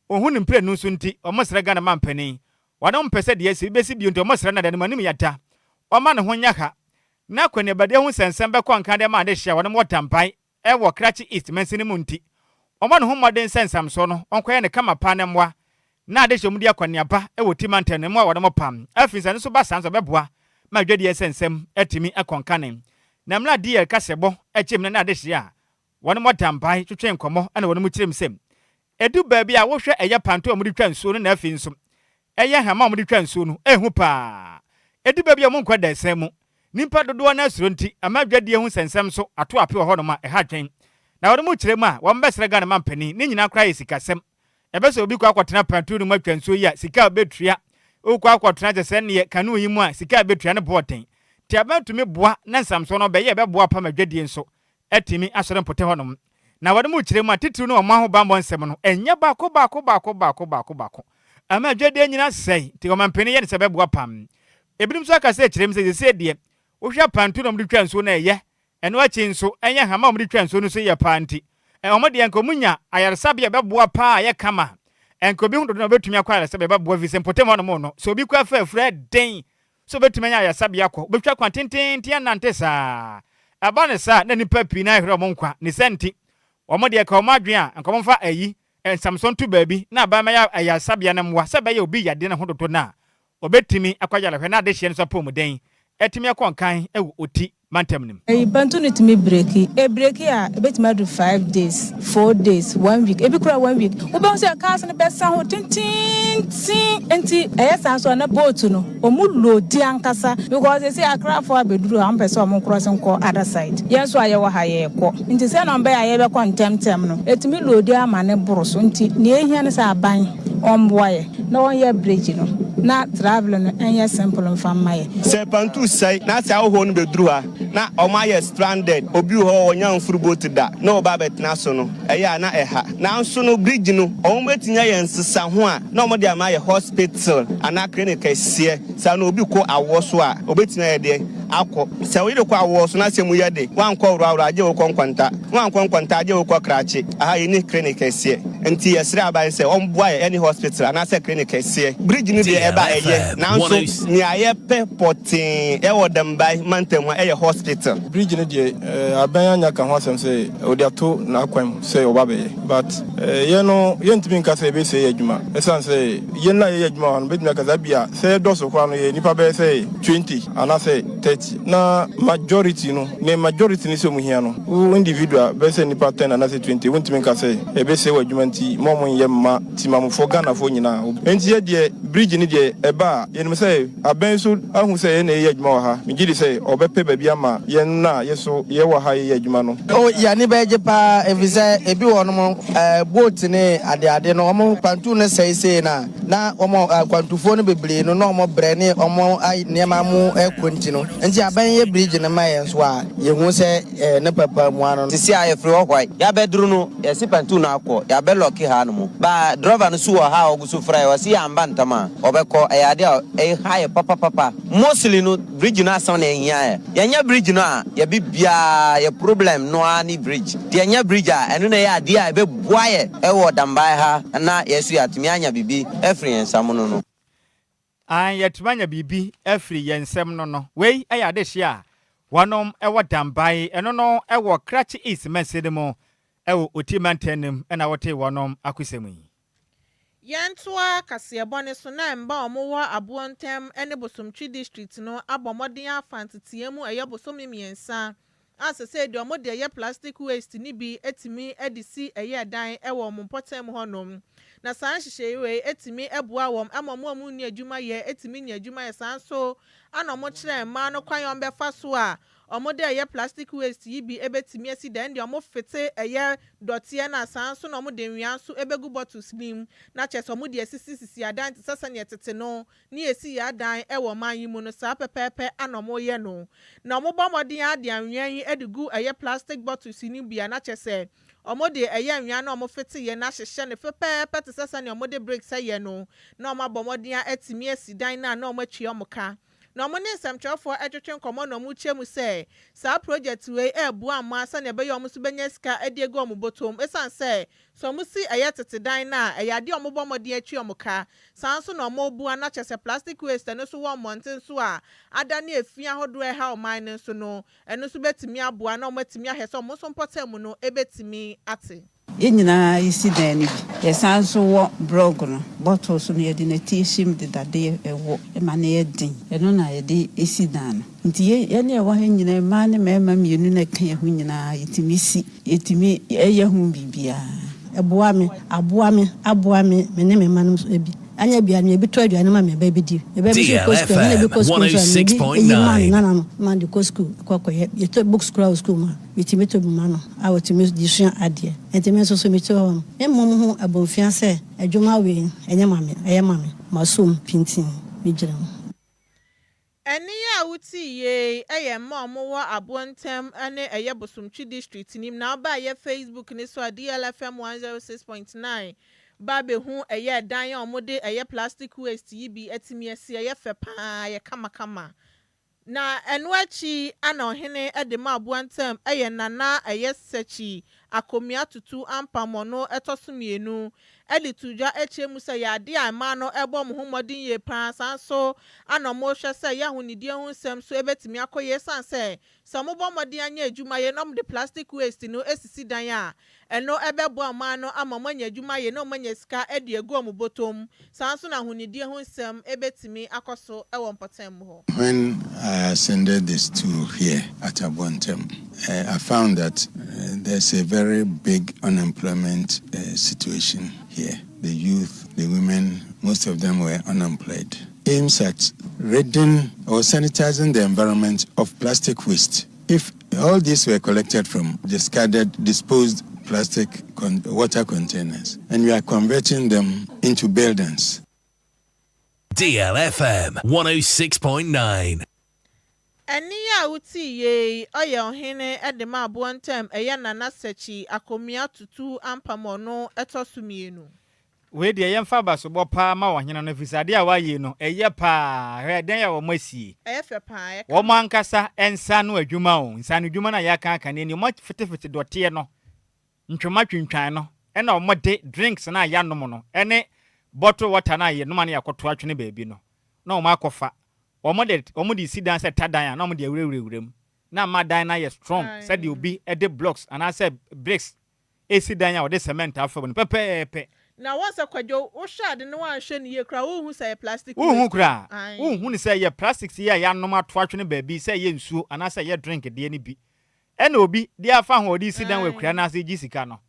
ohun ne mprenu nso nti wɔn srɛ Ghana ma mpanin wɔn mpɛ sɛ deɛ esi bɛsi bio nti wɔn srɛ na deɛ anim yada ɔma ne ho nya ha na akɔneabadeɛ ho nsɛnsɛm bɛkɔ nka deɛ ma ade hyɛ wɔn wɔ Dambae ɛwɔ Krachi East mansini mu nti ɔma ne ho mmɔden sɛ nsamsoɔ no ɔnkɔyɛ ne kama pa ne mmoa na ade hyɛ mu de akɔneaba ɛwɔ ti mantam ne mu a wɔn pam afei nsa no so ba saa nso bɛboa ma adwadeɛ nsɛnsɛm atumi akɔ nkane. Na mmerɛ DL kasɛbɔ akyɛm no ne ade hyɛ a wɔn mo Dambae twetwe nkɔmmɔ ɛna wɔn mo kyerɛ mu sɛ edu baabi a wohwɛ ɛyɛ panto a wɔde twa nsuo no na afei nso ɛyɛ hama a wɔde twa nsuo no ehu paa. Edu baabi a wɔn nkɔ dansan mu nipa dodoɔ no asuro nti ama adwadie ho nsɛnsɛm so ato ape wɔ hɔnom a ɛha dwen. Na wɔn mo kyerɛ mu a wɔn bɛsrɛ Ghana ma mpanin ne nyinaa koraa yɛ sikasɛm. Ɛbɛsɛ obi kɔ akɔtena panto no mu atwa nsuo yi a sika a obetua okɔ akɔtena kyɛ sɛ neɛ kanu yi mu a sika a obetua no boɔ den te abɛntumi boa na nsamsoɔ no bɛyɛ ɛbɛboa pam adwadie nso atumi asɔre mpɔtɛ hɔnom. Na wɔde mu kyerɛ mu a titiri no ɔmo ahobammɔ nsɛm no ɛnyɛ baako baako baako baako baako baako ama adwadie nyinaa sɛe nti ɔmampanin yɛ ne sɛ bɛboa pam. Ebinom nso aka sɛ kyerɛ mu sɛ sɛsɛ deɛ wohwɛ panto na ɔmde twa nsuo no ɛyɛ ɛno akyi nso ɛnyɛ hama a ɔmde twa nsuo no so yɛ paa nti ɔmo deɛ nka ɔmo nya ayaresabea bɛboa paa yɛ kama nka obi ho dodo na obɛtumi akɔ ayaresabea bɛboa fi sɛ mpɔtam hɔnom no sɛ obi kɔ afa afura den sɛ obɛtumi anya ayaresabea akɔ obɛtwa kwan tententen anante saa ɛba ne saa na nipa pii na ahwerɛ ɔmo nkwa ne sɛ nti ɔmo deɛ ka ɔmo adwene a nka ɔmo mfa ayi nsamso nto baabi na aban mɛyɛ ayaresabea no mmoa sɛ ɛbɛyɛ obi yadeɛ ne ho dodo no a obɛtumi akɔ ayarehwɛ na adehyeɛ no nso apɔmuden ɛtumi akɔ nkan ɛwɔ Oti mantam no mu. Ɛyi bantu no tumi break, e break a ebetumi adu 5 days, 4 days, one week, ebi kura one week. Wobɛhu sɛ cars no bɛsa ho tententen nti ɛyɛ saa nso a na boat no ɔmu load ankasa because esi Akrafoɔ abɛduru a wɔmpɛ sɛ ɔmo cross nkɔ other side. Yɛn nso a yɛwɔ ha yɛrekɔ nti sɛ na ɔmbɛyɛ a yɛbɛkɔ ntɛmntɛm no etumi load ama ne boro so. Nti nea ehia ne sɛ aban ɔmboa yɛ na ɔnyɛ bridge no na travel no ɛnyɛ simple mfa mma yɛ. Sɛ pantu sɛe na sɛ ahohoɔ no bɛduru ha na ɔmo ayɛ stranded, obi wɔ hɔ ɔnya mfuru boat da na ɔba abɛtena so no ɛyɛ a na ɛha. Nanso no bridge no ɔmo bɛtumi ayɛ nsesa ho a na ɔmo de ama ayɛ hospital anaa clinic kɛseɛ saa na obi kɔ awɔ so a obɛtumi ayɛ deɛ. akɔ. Sɛ wo yere kɔ awoɔ so na sɛ mu yɛ de, woankɔ worɔworɔ a, gye wo kɔ nkwanta. Woankɔ nkwanta a, gye wo kɔ krakye. Aha yɛnni clinic kɛseɛ. Nti yɛsrɛ aban sɛ ɔmboa yɛn ɛne hospital anaasɛ clinic kɛseɛ. Bridge no deɛ ɛba a ɛyɛ, nanso nea yɛpɛ pɔtee ɛwɔ Dambai mantam ha ɛyɛ hospital. Bridge no deɛ aban anya ka ho asɛm sɛ ɔde ato n'akwan mu sɛ ɔba bɛyɛ but yɛn no yɛntumi nka sɛ ɛbɛsɛe yɛn adwuma ɛsiane sɛ yɛn a yɛyɛ adwuma wɔ ha no bɛtumi aka sɛ ebia sɛ yɛdɔso koraa no yɛyɛ nnipa bɛyɛ sɛ 20 anaasɛ 30 na majority no ne majority no sɛ ɔmo hia no wo individual bɛyɛ sɛ nnipa 10 anaasɛ 20 wontumi nka sɛ ɛbɛsɛe w'adwuma nti ma ɔmo nyɛ mma timamufoɔ Ghanafoɔ nyinaa enti yɛ deɛ bridge no deɛ ɛba a yɛnim sɛ abɛn so ahu sɛ yɛn na yɛyɛ adwuma wɔ ha megye di sɛ ɔbɛpɛ baabi ama yɛn a yɛso yɛwɔ ha yɛyɛ adwuma no. Oh, yɛn ani bɛgye paa efisɛ ebi wɔ nom ɛɛ boat ne adeade no wɔn kwantu no sɛe sei no a na wɔn akwantufoɔ no bebree no na wɔn brɛ ne wɔn nneɛma mu ɛkɔ nti no nti abɛn yɛ bridge no ma yɛn nso a yɛhu sɛ ɛɛ ne papa mu ano. Sisi a yɛfiri hɔ hwae yɛabɛduru no yɛse pantuu no akɔ yɛabɛ lɔki ha nom ba drɔva no so wɔ ha a ɔgu so frɛ yɛ ɔse yɛamba ntam a ɔbɛkɔ ɛyɛ adeɛ a ɛha yɛ papapapa mostly no bridge no asɛm na ɛhia yɛ yɛnyɛ bridge no a yɛ bibiaa yɛ problem no ara ne bridge nti yɛnyɛ bridge a ɛno na ɛyɛ adeɛ a ɛbɛboa yɛ ɛwɔ Dambae ha na yɛ so yɛatumi anya biribi afiri yɛn nsa mono no. Aane, yɛatumi anya biribi afiri yɛn nsam no no. Wei yɛ adehyeɛ a wɔnom wɔ Dambae, ɛno no wɔ Krachi East mansini no mu wɔ Oti mantam no mu na wotee wɔnom akosɛm yi. Yɛntoa kaseɛbɔ no so na mma a wɔwɔ Aboɔ ntam ne Bosomtwe District no abɔ mmɔden afa nteteɛ mu ɛyɛ bosome mmiɛnsa a sesei deɛ wɔde ɛyɛ plastic waste no bi tumi de si ɛyɛ dan wɔ wɔn mpɔtam hɔnom. Na saa nhyehyɛe wei tumi boa wɔn ma wɔn a wɔnni adwuma yɛ tumi nya adwuma yɛ. Saa nso na wɔkyerɛ mmaa no kwan a wɔbɛfa so a wɔde ɛyɛ plastic waste yi bi bɛtumi asi dan deɛ wɔfete ɛyɛ dɔteɛ no a saa nso na wɔde nwea nso bɛgu bottles no mu na kyerɛ sɛ wɔde asisisisi adan te sɛ sɛdeɛ tete no ne yɛsi yɛn adan wɔ ɔman yi mu no, saa pɛpɛɛpɛ na wɔyɛ no. Na wɔbɔ mmɔden ara de anwea yi de gu ɛyɛ plastic bottles no bi a, na kyerɛ sɛ wɔde ɛyɛ anwea no a wɔfeteeɛ no ahyehyɛ no fɛpɛɛpɛ te sɛ sɛdeɛ wɔde bricks yɛ no, na wɔabɔ mmɔden ara atumi asi dan no a na wɔatua wɔn ka. Na wɔne nsɛmtwerɛfoɔ retwetwe nkɔmmɔ na wɔrekyerɛ mu sɛ saa project wei reboa mmaa sɛdeɛ ɛbɛyɛ a wɔn nso bɛnya sika de agu wɔn bɔtɔ mu ɛsiane sɛ Sɛ wɔsi ɛyɛ tete dan no a, ɛyɛ adeɛ a wɔbɔ mmɔden atwi wɔn ka. Saa ara nso na wɔboa na kyerɛ sɛ plastic waste no nso wɔ mmɔnten so a adane efi ahodoɔ a ɛha ɔman no nso no, ɛno nso bɛtumi aboa na wɔatumi ahwɛ sɛ wɔn nso mpɔtam no bɛtumi ate. Yɛn nyinaa yɛsi dan no bi. Yɛsan nso wɔ brɔg no, bottles no yɛde nɛteɛ hyɛ mu de dadeɛ wɔ ma no yɛ den. Ɛno na yɛde si dan no. Nti yɛn a yɛwɔ ha nyinaa, mmaa ne mmarima mmienu na ɛka yɛn ho nyinaa yɛtumi si. Yɛtumi yɛ ho biribiara. Ɛboa me, aboa me, aboa me, me ne me mma no nso ebi anyɛ biara no ebi tɔ aduane ma me ba bi di. Me ba bi nso kɔ sukuu, ɛne bi kɔ sukuu nso a me bi eyi ma no nana no ma de kɔ sukuu kɔ kɔyɛ. Yɛtɔ books koraa wɔ sukuu mu a, metumi tɔ bi ma no a ɔtumi de sua adeɛ. Nti me nso so mete hɔ no, me mmɔ me ho abomfia sɛ adwuma wei ɛnyɛ ma me, ɛyɛ ma me. Masom pintinn, megyina mu. Ɛnne yi a wotii yei yɛ mma a wɔwɔ Aboɔ ntam ne ɛyɛ Bosomtwe District no mu na woba ɛyɛ Facebook no so a DLFM 106.9 ba bɛhu ɛyɛ ɛdan a wɔde ɛyɛ plastic waste yi bi atumi asi ɛyɛ fɛ pa ara ɛyɛ kamakama na ɛno akyi ana ɔhene de ma Aboa ntam ɛyɛ Nana ɛyɛ Sakyi Akomea Tutu Ampam ɔno ɛtɔ so mmienu de to dwa kyerɛ mu sɛ ɛyɛ ade a mmaa no bɔ wɔn ho mmɔden yie pa ara, saa nso na wɔhwɛ sɛ ɛyɛ ahonidie ho nsɛm nso bɛtumi akɔ yie ɛsiane sɛ sɛ wɔbɔ mmɔden anyɛ adwuma yie na wɔde plastic waste no sisi dan a, ɛno bɛboa mmaa no ama wɔanya adwuma ayɛ na wɔanya sika de agu wɔn bɔtɔ mu, saa nso na ahonidie ho nsɛm bɛtumi akɔ so wɔ mpɔtam hɔ. When I ascended the stool here at Abontem, I found that there's a very big unemployment situation here. The youth, the women, most of them were unemployed. Aims at ridding or sanitizing the environment of plastic waste. If all these were collected from discarded, disposed plastic con water containers, and we are converting them into buildings. DLFM 106.9. Ɛnne yi a wotii yei, ɔyɛ ɔhene de ma aboɔ ntam, ɛyɛ Nana Sakyi Akomea Tutu Ampam ɔno ɛtɔ so mmienu. Wei deɛ yɛmfa abasobɔ paa ma ɔhene no ɛfiri sɛ adeɛ a wayɛ yi no ɛyɛ paa. Hwɛ ɛdan yi a wɔn asie. Ɛyɛ fɛ paa, ɛyɛ Wɔn kama. ankasa nsa ano adwuma o, nsaanodwuma no a yɛaka aka no ani, wɔafetefete dɔteɛ no, ntwoma twintwan no, ɛna wɔde drinks no a yɛanom no ne bottle water no a yɛnom a na yɛakɔto atwene baabi no, na wɔakɔfa. Wɔde wɔde si dan sɛ ta dan a, na wɔde awurawura wura mu, na ama dan no ayɛ strong sɛdeɛ obi de blocks anaasɛ bricks resi dan a wɔde cement afa mu no pɛpɛɛpɛ. Na wɔn sɛ Kwadwo, wohwɛ ade no woanhwɛ no yie koraa wonhu sɛ ɛyɛ plastic Wonhu waste. koraa. Ae. Wonhu no sɛ ɛyɛ plastics yi a yɛanom ato atwene baabi sɛ ɛyɛ nsuo anaasɛ ɛyɛ drink deɛ no bi. Ɛna obi de afa ho a ɔde resi dan wɔ akuraa no ase regye sika no.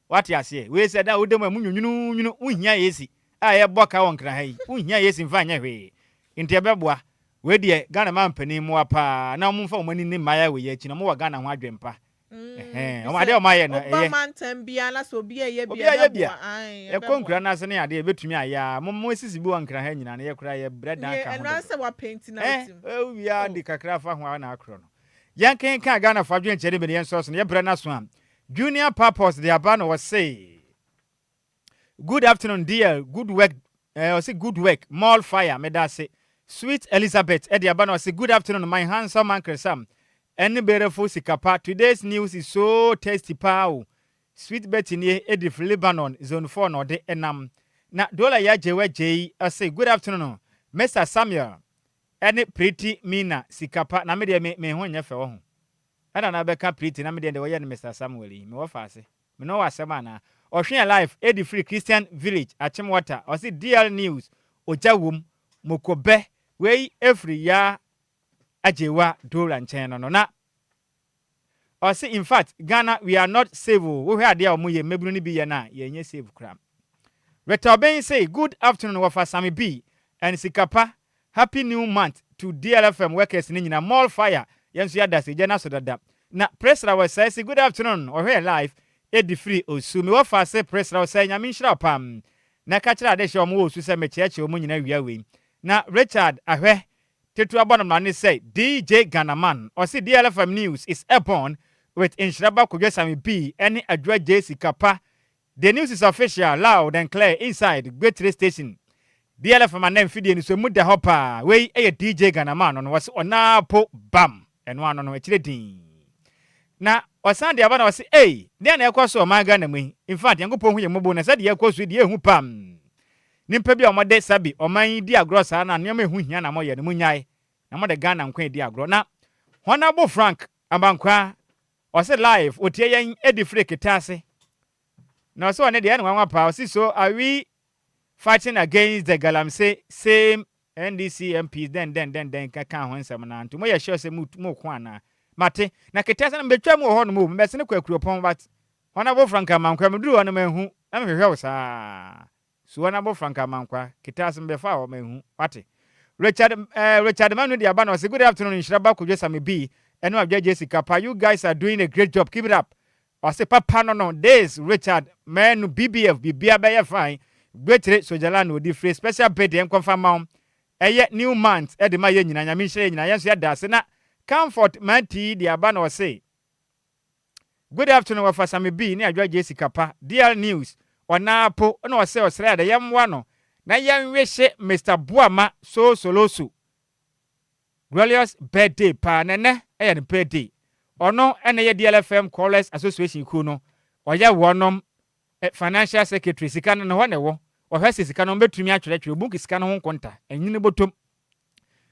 Woate aseɛ? Wei sɛ dan a woda mu a ɛmu nwunwununwunu, wonhia AC a ɛbɔ ka wɔ Nkran ha yi. Wonhia AC mfa nyɛ hwee. Nti ɛbɛboa. Wei deɛ Ghana manpanin mmoa paa na wɔmfa wɔn ani nni mmaayewa wei akyi na wɔwɔ Ghana ho adwempa. Ɛhɛn, wɔn adeɛ a wɔayɛ no, Woba ɛyɛ. mantam biara na sɛ obi reyɛ bi Obi a, ayɛ bi a, ɛbɛboa. Ae, yɛkɔ ɛbɛboa. nkura no ase ne adeɛ, yɛbɛtumi ayɛ a. Mo, mo esisi bi wɔ Nkran ha nyinaa no, yɛ koraa yɛbrɛ dan Neɛ ka ho ɛno ara dodo. sɛ woapenti na Ɛn, wote mu. wowie ara Oh. de kakra fa ho ara na akorɔ no. Yɛnkenkan Ghanafoɔ adwenkyerɛ no bi na yɛnsɔ so no, yɛbrɛ no aso a. Junior Purpose de aba na ɔse, Good afternoon DL, good work eh, ɔse good work, more fire, meda ase. Sweet Elizabeth ɛde aba na ɔse good afternoon my handsome uncle Sam ɛne berefo sikapa, today's news is so tasty paa o. Sweet Betty nie ɛdi firi Lebanon zone 4 na ɔde ɛnam. Na Dola ya gyewa gyei ɔse good afternoon Mister Samuel ɛne Pretty Mina sikapa, na me deɛ me me ho nyɛ fɛ ɔho. Ɛna na bɛka Pretty na me deɛ deɛ wɔyɛ no Mister Samuel yi, mewɔ faase. Me ne wo wɔ asɛm anaa? Ɔhwe alive edi firi Christian village Achimota ɔse DL news ogya wom moko bɛ wei efiri Yaa Agyewa Dora nkyɛn no no na ɔse infact Ghana we are not save oo wohwɛ adeɛ a ɔmo yɛ mmabunu no bi yɛ no a yɛnyɛ save koraa Rita Obeng se good afternoon wɔfa Sammy B and Sikapa Happy new month to DLFM workers no nyina more fire yɛn nso yɛada ase gya no aso dada na presra wɔ sɛe se good afternoon ɔhwɛ yɛn live edi firi osu me wɔ fa se presra ɔsɛe nyame nhyira wo paa na ka kyerɛ adehye ɔmo wɔ osu sɛ me kyeɛkyeɛ ɔmo nyina wia wei na Richard ahwɛ tetu abɔ no mrane sɛ DJ Ghanaman ɔse DLFM news is airborne with nhyira ba Kodwo Sami B ɛne Adwoa J sika pa The news is official, loud and clear inside Gbetre station. DLFM anaa mfidie no so emu da hɔ paa. Wei yɛ DJ Ghanaman no no, wɔse ɔnaa po bam. Ɛno ano no, ɛkyerɛ dinn. Na ɔsan de aba na ɔse ei, deɛn na ɛkɔ so ɔman Ghana mu yi? In fact, Nyankopɔn hu yɛn mmɔbɔ na sɛdeɛ ɛkɔ so yi deɛ ɛhu pam. Nimpa bi a wɔde sabi ɔman yi di agorɔ saa na nneɛma ɛho hia na moyɛ no, monyae na mode Ghana nkwa edi agorɔ. Na Honourable Frank Abankwaa Ɔse live otie yɛn edi firi Kitase na ɔse ɔne deɛ ɛyɛ no nwanwa paa ɔse so are we fighting against the galamsey same NDC MPs dɛn dɛn dɛn dɛn kɛkaa ho nsɛm no ara nti moyɛ sure sɛ mo ko anaa mate na Kitase no mebɛtwa mu wɔ hɔ nom o mebɛsene kɔ Akuropɔn but Honourable Frank Amankwah meduru hɔ no manhu na mehwehwɛ wo saa Suwa na abofra nka amankwa ketaa so mebɛfaa hɔ manhu wate Richard eh, Richard Manu de aba na ɔse good afternoon nhyira ba Kojo Sami B ɛne Adwoa Jessica pa you guys are doing a great job keep it up ɔse papa no no this Richard Manu BBF bibia bɛyɛ fine Gbekyire Sogyalan na ɔdi fire special birthday nkɔmfa mma wo ɛyɛ new month ɛde ma yɛ nyina Nyame nhyira yɛ nyina yɛn nso yɛda ase na Comfort Manti de aba na ɔse Good afternoon wɔfa Sammy B ne Adwoa J Sikapa DL news ɔnaa po na ɔsɛ ɔsrɛ adɛ yɛmmoa no na yɛnwihye Mister Boama so solosu glorious birthday paa na ɛnɛ ɛyɛ ne birthday ɔno ɛna ɛyɛ DLFM callers association kuo no ɔyɛ wɔnom financial secretary sika no ne hɔ na ɛwɔ ɔhwɛ sɛ sika no ɔmbɛtumi atwerɛtwerɛ ɔbu sika no ho nkonta ɛnyini bɔtɔm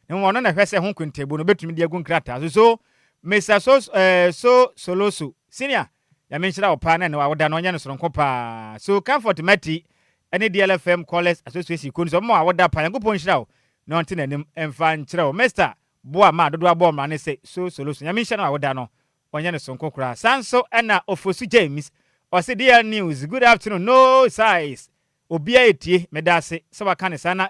Na mmom ɔno na ɛhwɛ sɛ ho nkontabuo no bɛtumi de agu nkrataa so. So Mister So eh, So Soloso Senior, Nyame nhyira wo paa na ɛnɛ wawoda no ɔnyɛ no soronko paa. So Comfort Mati ɛne DLFM Callers Association kuo no sɛ ɔmo awoda paa. Nyankopɔn nhyira wo na ɔnte n'anim mfa nkyerɛ wo. Mister Boa ma dodoɔ abɔ mmara ne sɛ So Soloso Nyame nhyira no awoda no ɔnyɛ no soronko koraa. Saa nso ɛna Ofosu James ɔse DL News good afternoon no size Obia etie, medaase sɛ waka no saa na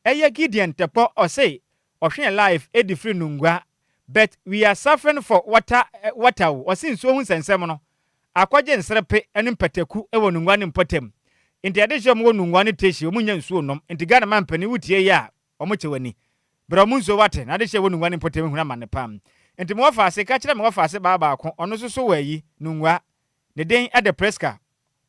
ɛyɛ Gideon Tɛkpɔ ɔse ɔhwee live edi firi Nungua but we are suffering for water water o ɔse nsuo ho nsɛnsɛm no akɔgye nserepe ne mpataku wɔ Nungua ne mpɔtam nti ɛde hyɛ ɔmo wɔ Nungua ne Teshie ɔmo nnya nsuo nnom nti Ghana manpanin wotie yi a ɔmo kyɛ w'ani brɛ ɔmo nsuo wate na ade hyɛ wɔ Nungua ne mpɔtam ehunu amane paa nti me wɔfaase ka kyerɛ me wɔfaase baa baako ɔno nso so wɔ ayi Nungua ne den de Prisca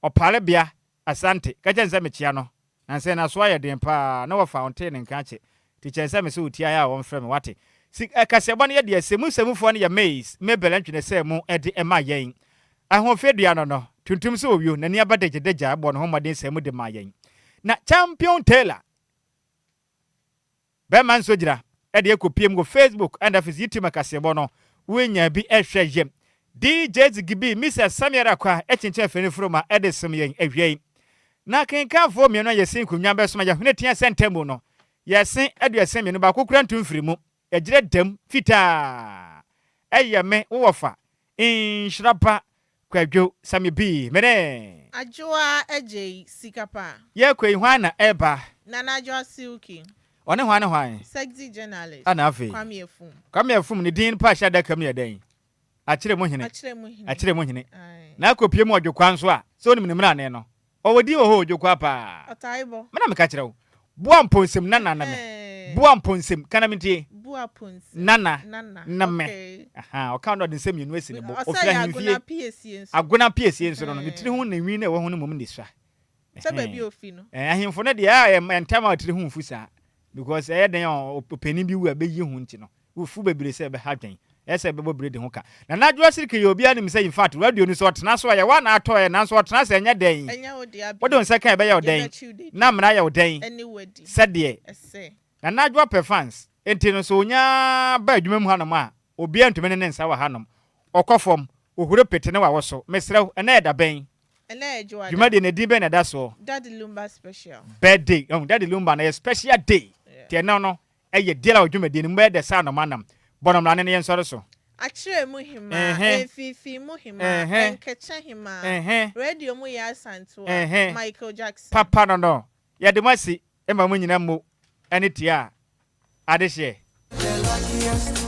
Ɔpare bea Asante, ka kyerɛ no sɛ mekyea no. Nansɛ naso ayɛ den paa na wɔfa ɔntee ne nka akyɛ nti kyɛn sɛ mese wo tie ayɛ a wɔmfrɛ me wate. Si kaseɛbɔ no yɛ deɛ sɛ mu sɛmufoɔ no yɛ maize Mabel Antwi-Nesɛ mu de ma yɛn. Ahoɔfɛ dua no no, tuntum sɛ owio, n'ani aba dagyadagya bɔ ne ho mmɔden sɛɛ mu de ma yɛn. Na Champion Taylor. Bɛma nso gyina de akɔpiem wɔ Facebook ɛna afei YouTube akaseɛbɔ no wonya bi hwɛ yɛ. DJ Zigibi Misa Samuel Akwa kyenkyen afiri ne foroma de som yɛn awia yi. Na akenkanfoɔ mmienu a yɛsi nkonnwa bɛsoma yɛn hwene tea sɛ ntamu no, yɛse 32, baako kura ntu mfiri mu, ɛgyina dam fitaa. Ɛyɛ me, wo wɔfa, Nhyira ba Kwadwo Sammy B, me ne. Adwoa Adjei, sika pa. Yɛrekɔ yi, hwan na ɛreba? Nana Adwoa Silky. Ɔne hwan ne hwan? Sexy journalist. Ɛna afei? Kwame Afum. Kwame Afum, ne din pa a ɛhyɛ adaka mu no yɛ dɛn? Akyerɛ mu hene. Akyerɛ mu hene. Akyerɛ mu hene. Aye. Na akɔpue mu Ɔdwokwaa nso a, sɛ wonim ne mmrane no, Ɔwɔ din wɔ hɔ o, Dwokwaa paa. Ɔtae bɔ. Me na meka kyerɛ wo. Boa mponsem nana ne me. Boa mponsem, ka na mentie. Boa ponsem nana nana ne me. Okay. Ahaa, ɔka no ɔde nsɛm mmienu asi ne bo. Ɔsɛ Ɔfiri yɛ ahemfie. Agona piesie nso. Agona piesie nso no no, ne tiri ho ne nwi no a ɛwɔ ho no mmom na esua. Sɛ baabi a ofi no. Ɛhɛn, ahemfo no deɛ a ɛntam a tiri ho mfu saa. Because ɛyɛ den a ɔpanin bi wu a ɛbɛyi ho nti no. Wo fu bebree sɛ ɛbɛha dwen. Ɛyɛ sɛ ɛbɛbɔ biredi ho ka. Nana Adwoa Sirike yɛ obiara nim sɛ infact radio no sɛ ɔtena so a yɛwɔ a na atɔ ɛ nanso ɔtena sɛ ɛnyɛ dɛn. Ɛnyɛ wo dea Wode bio. wo nsa ka a ɛbɛyɛ wo dɛn? Yɛbɛkye wo dede. Na mmara yɛ wo dɛn? Ɛne wo adi. Sɛdeɛ. Ɛsɛ. Nana Adwoa pɛ fans enti no sɛ ɔnya ba adwuma mu hanom a obiara ntumi ne ne nsa wɔ hanom. Ɔkɔ fam, ɔhuro pete ne wawoso. Mesrɛ wo, ɛnnɛ yɛ da bɛn? Ɛnnɛ yɛ Dwoada. Dwumadie no edin bɛn na ɛda soɔ? Daddy Lumba Special. Birthday, wahu, Daddy Lumba no ɛyɛ special day. Yeah. Nti ɛnnɛ no Ɛyɛ deɛ a dwumadie no mu bɛyɛ dɛ sɛ anoma nam. Bɔ no mmrane na yɛnsɔre so. Akyerɛ mu hemaa, Ɛhɛn. mfiifii mu hemaa, Ɛhɛn. nkɛkyɛ hemaa, Ɛhɛn. radio mu Yaa Asantewaa, Ɛhɛn. Michael Jackson. Papa no no. Yɛde mo asi ma mo nyina mmo ne tia adehyeɛ. The luckiest.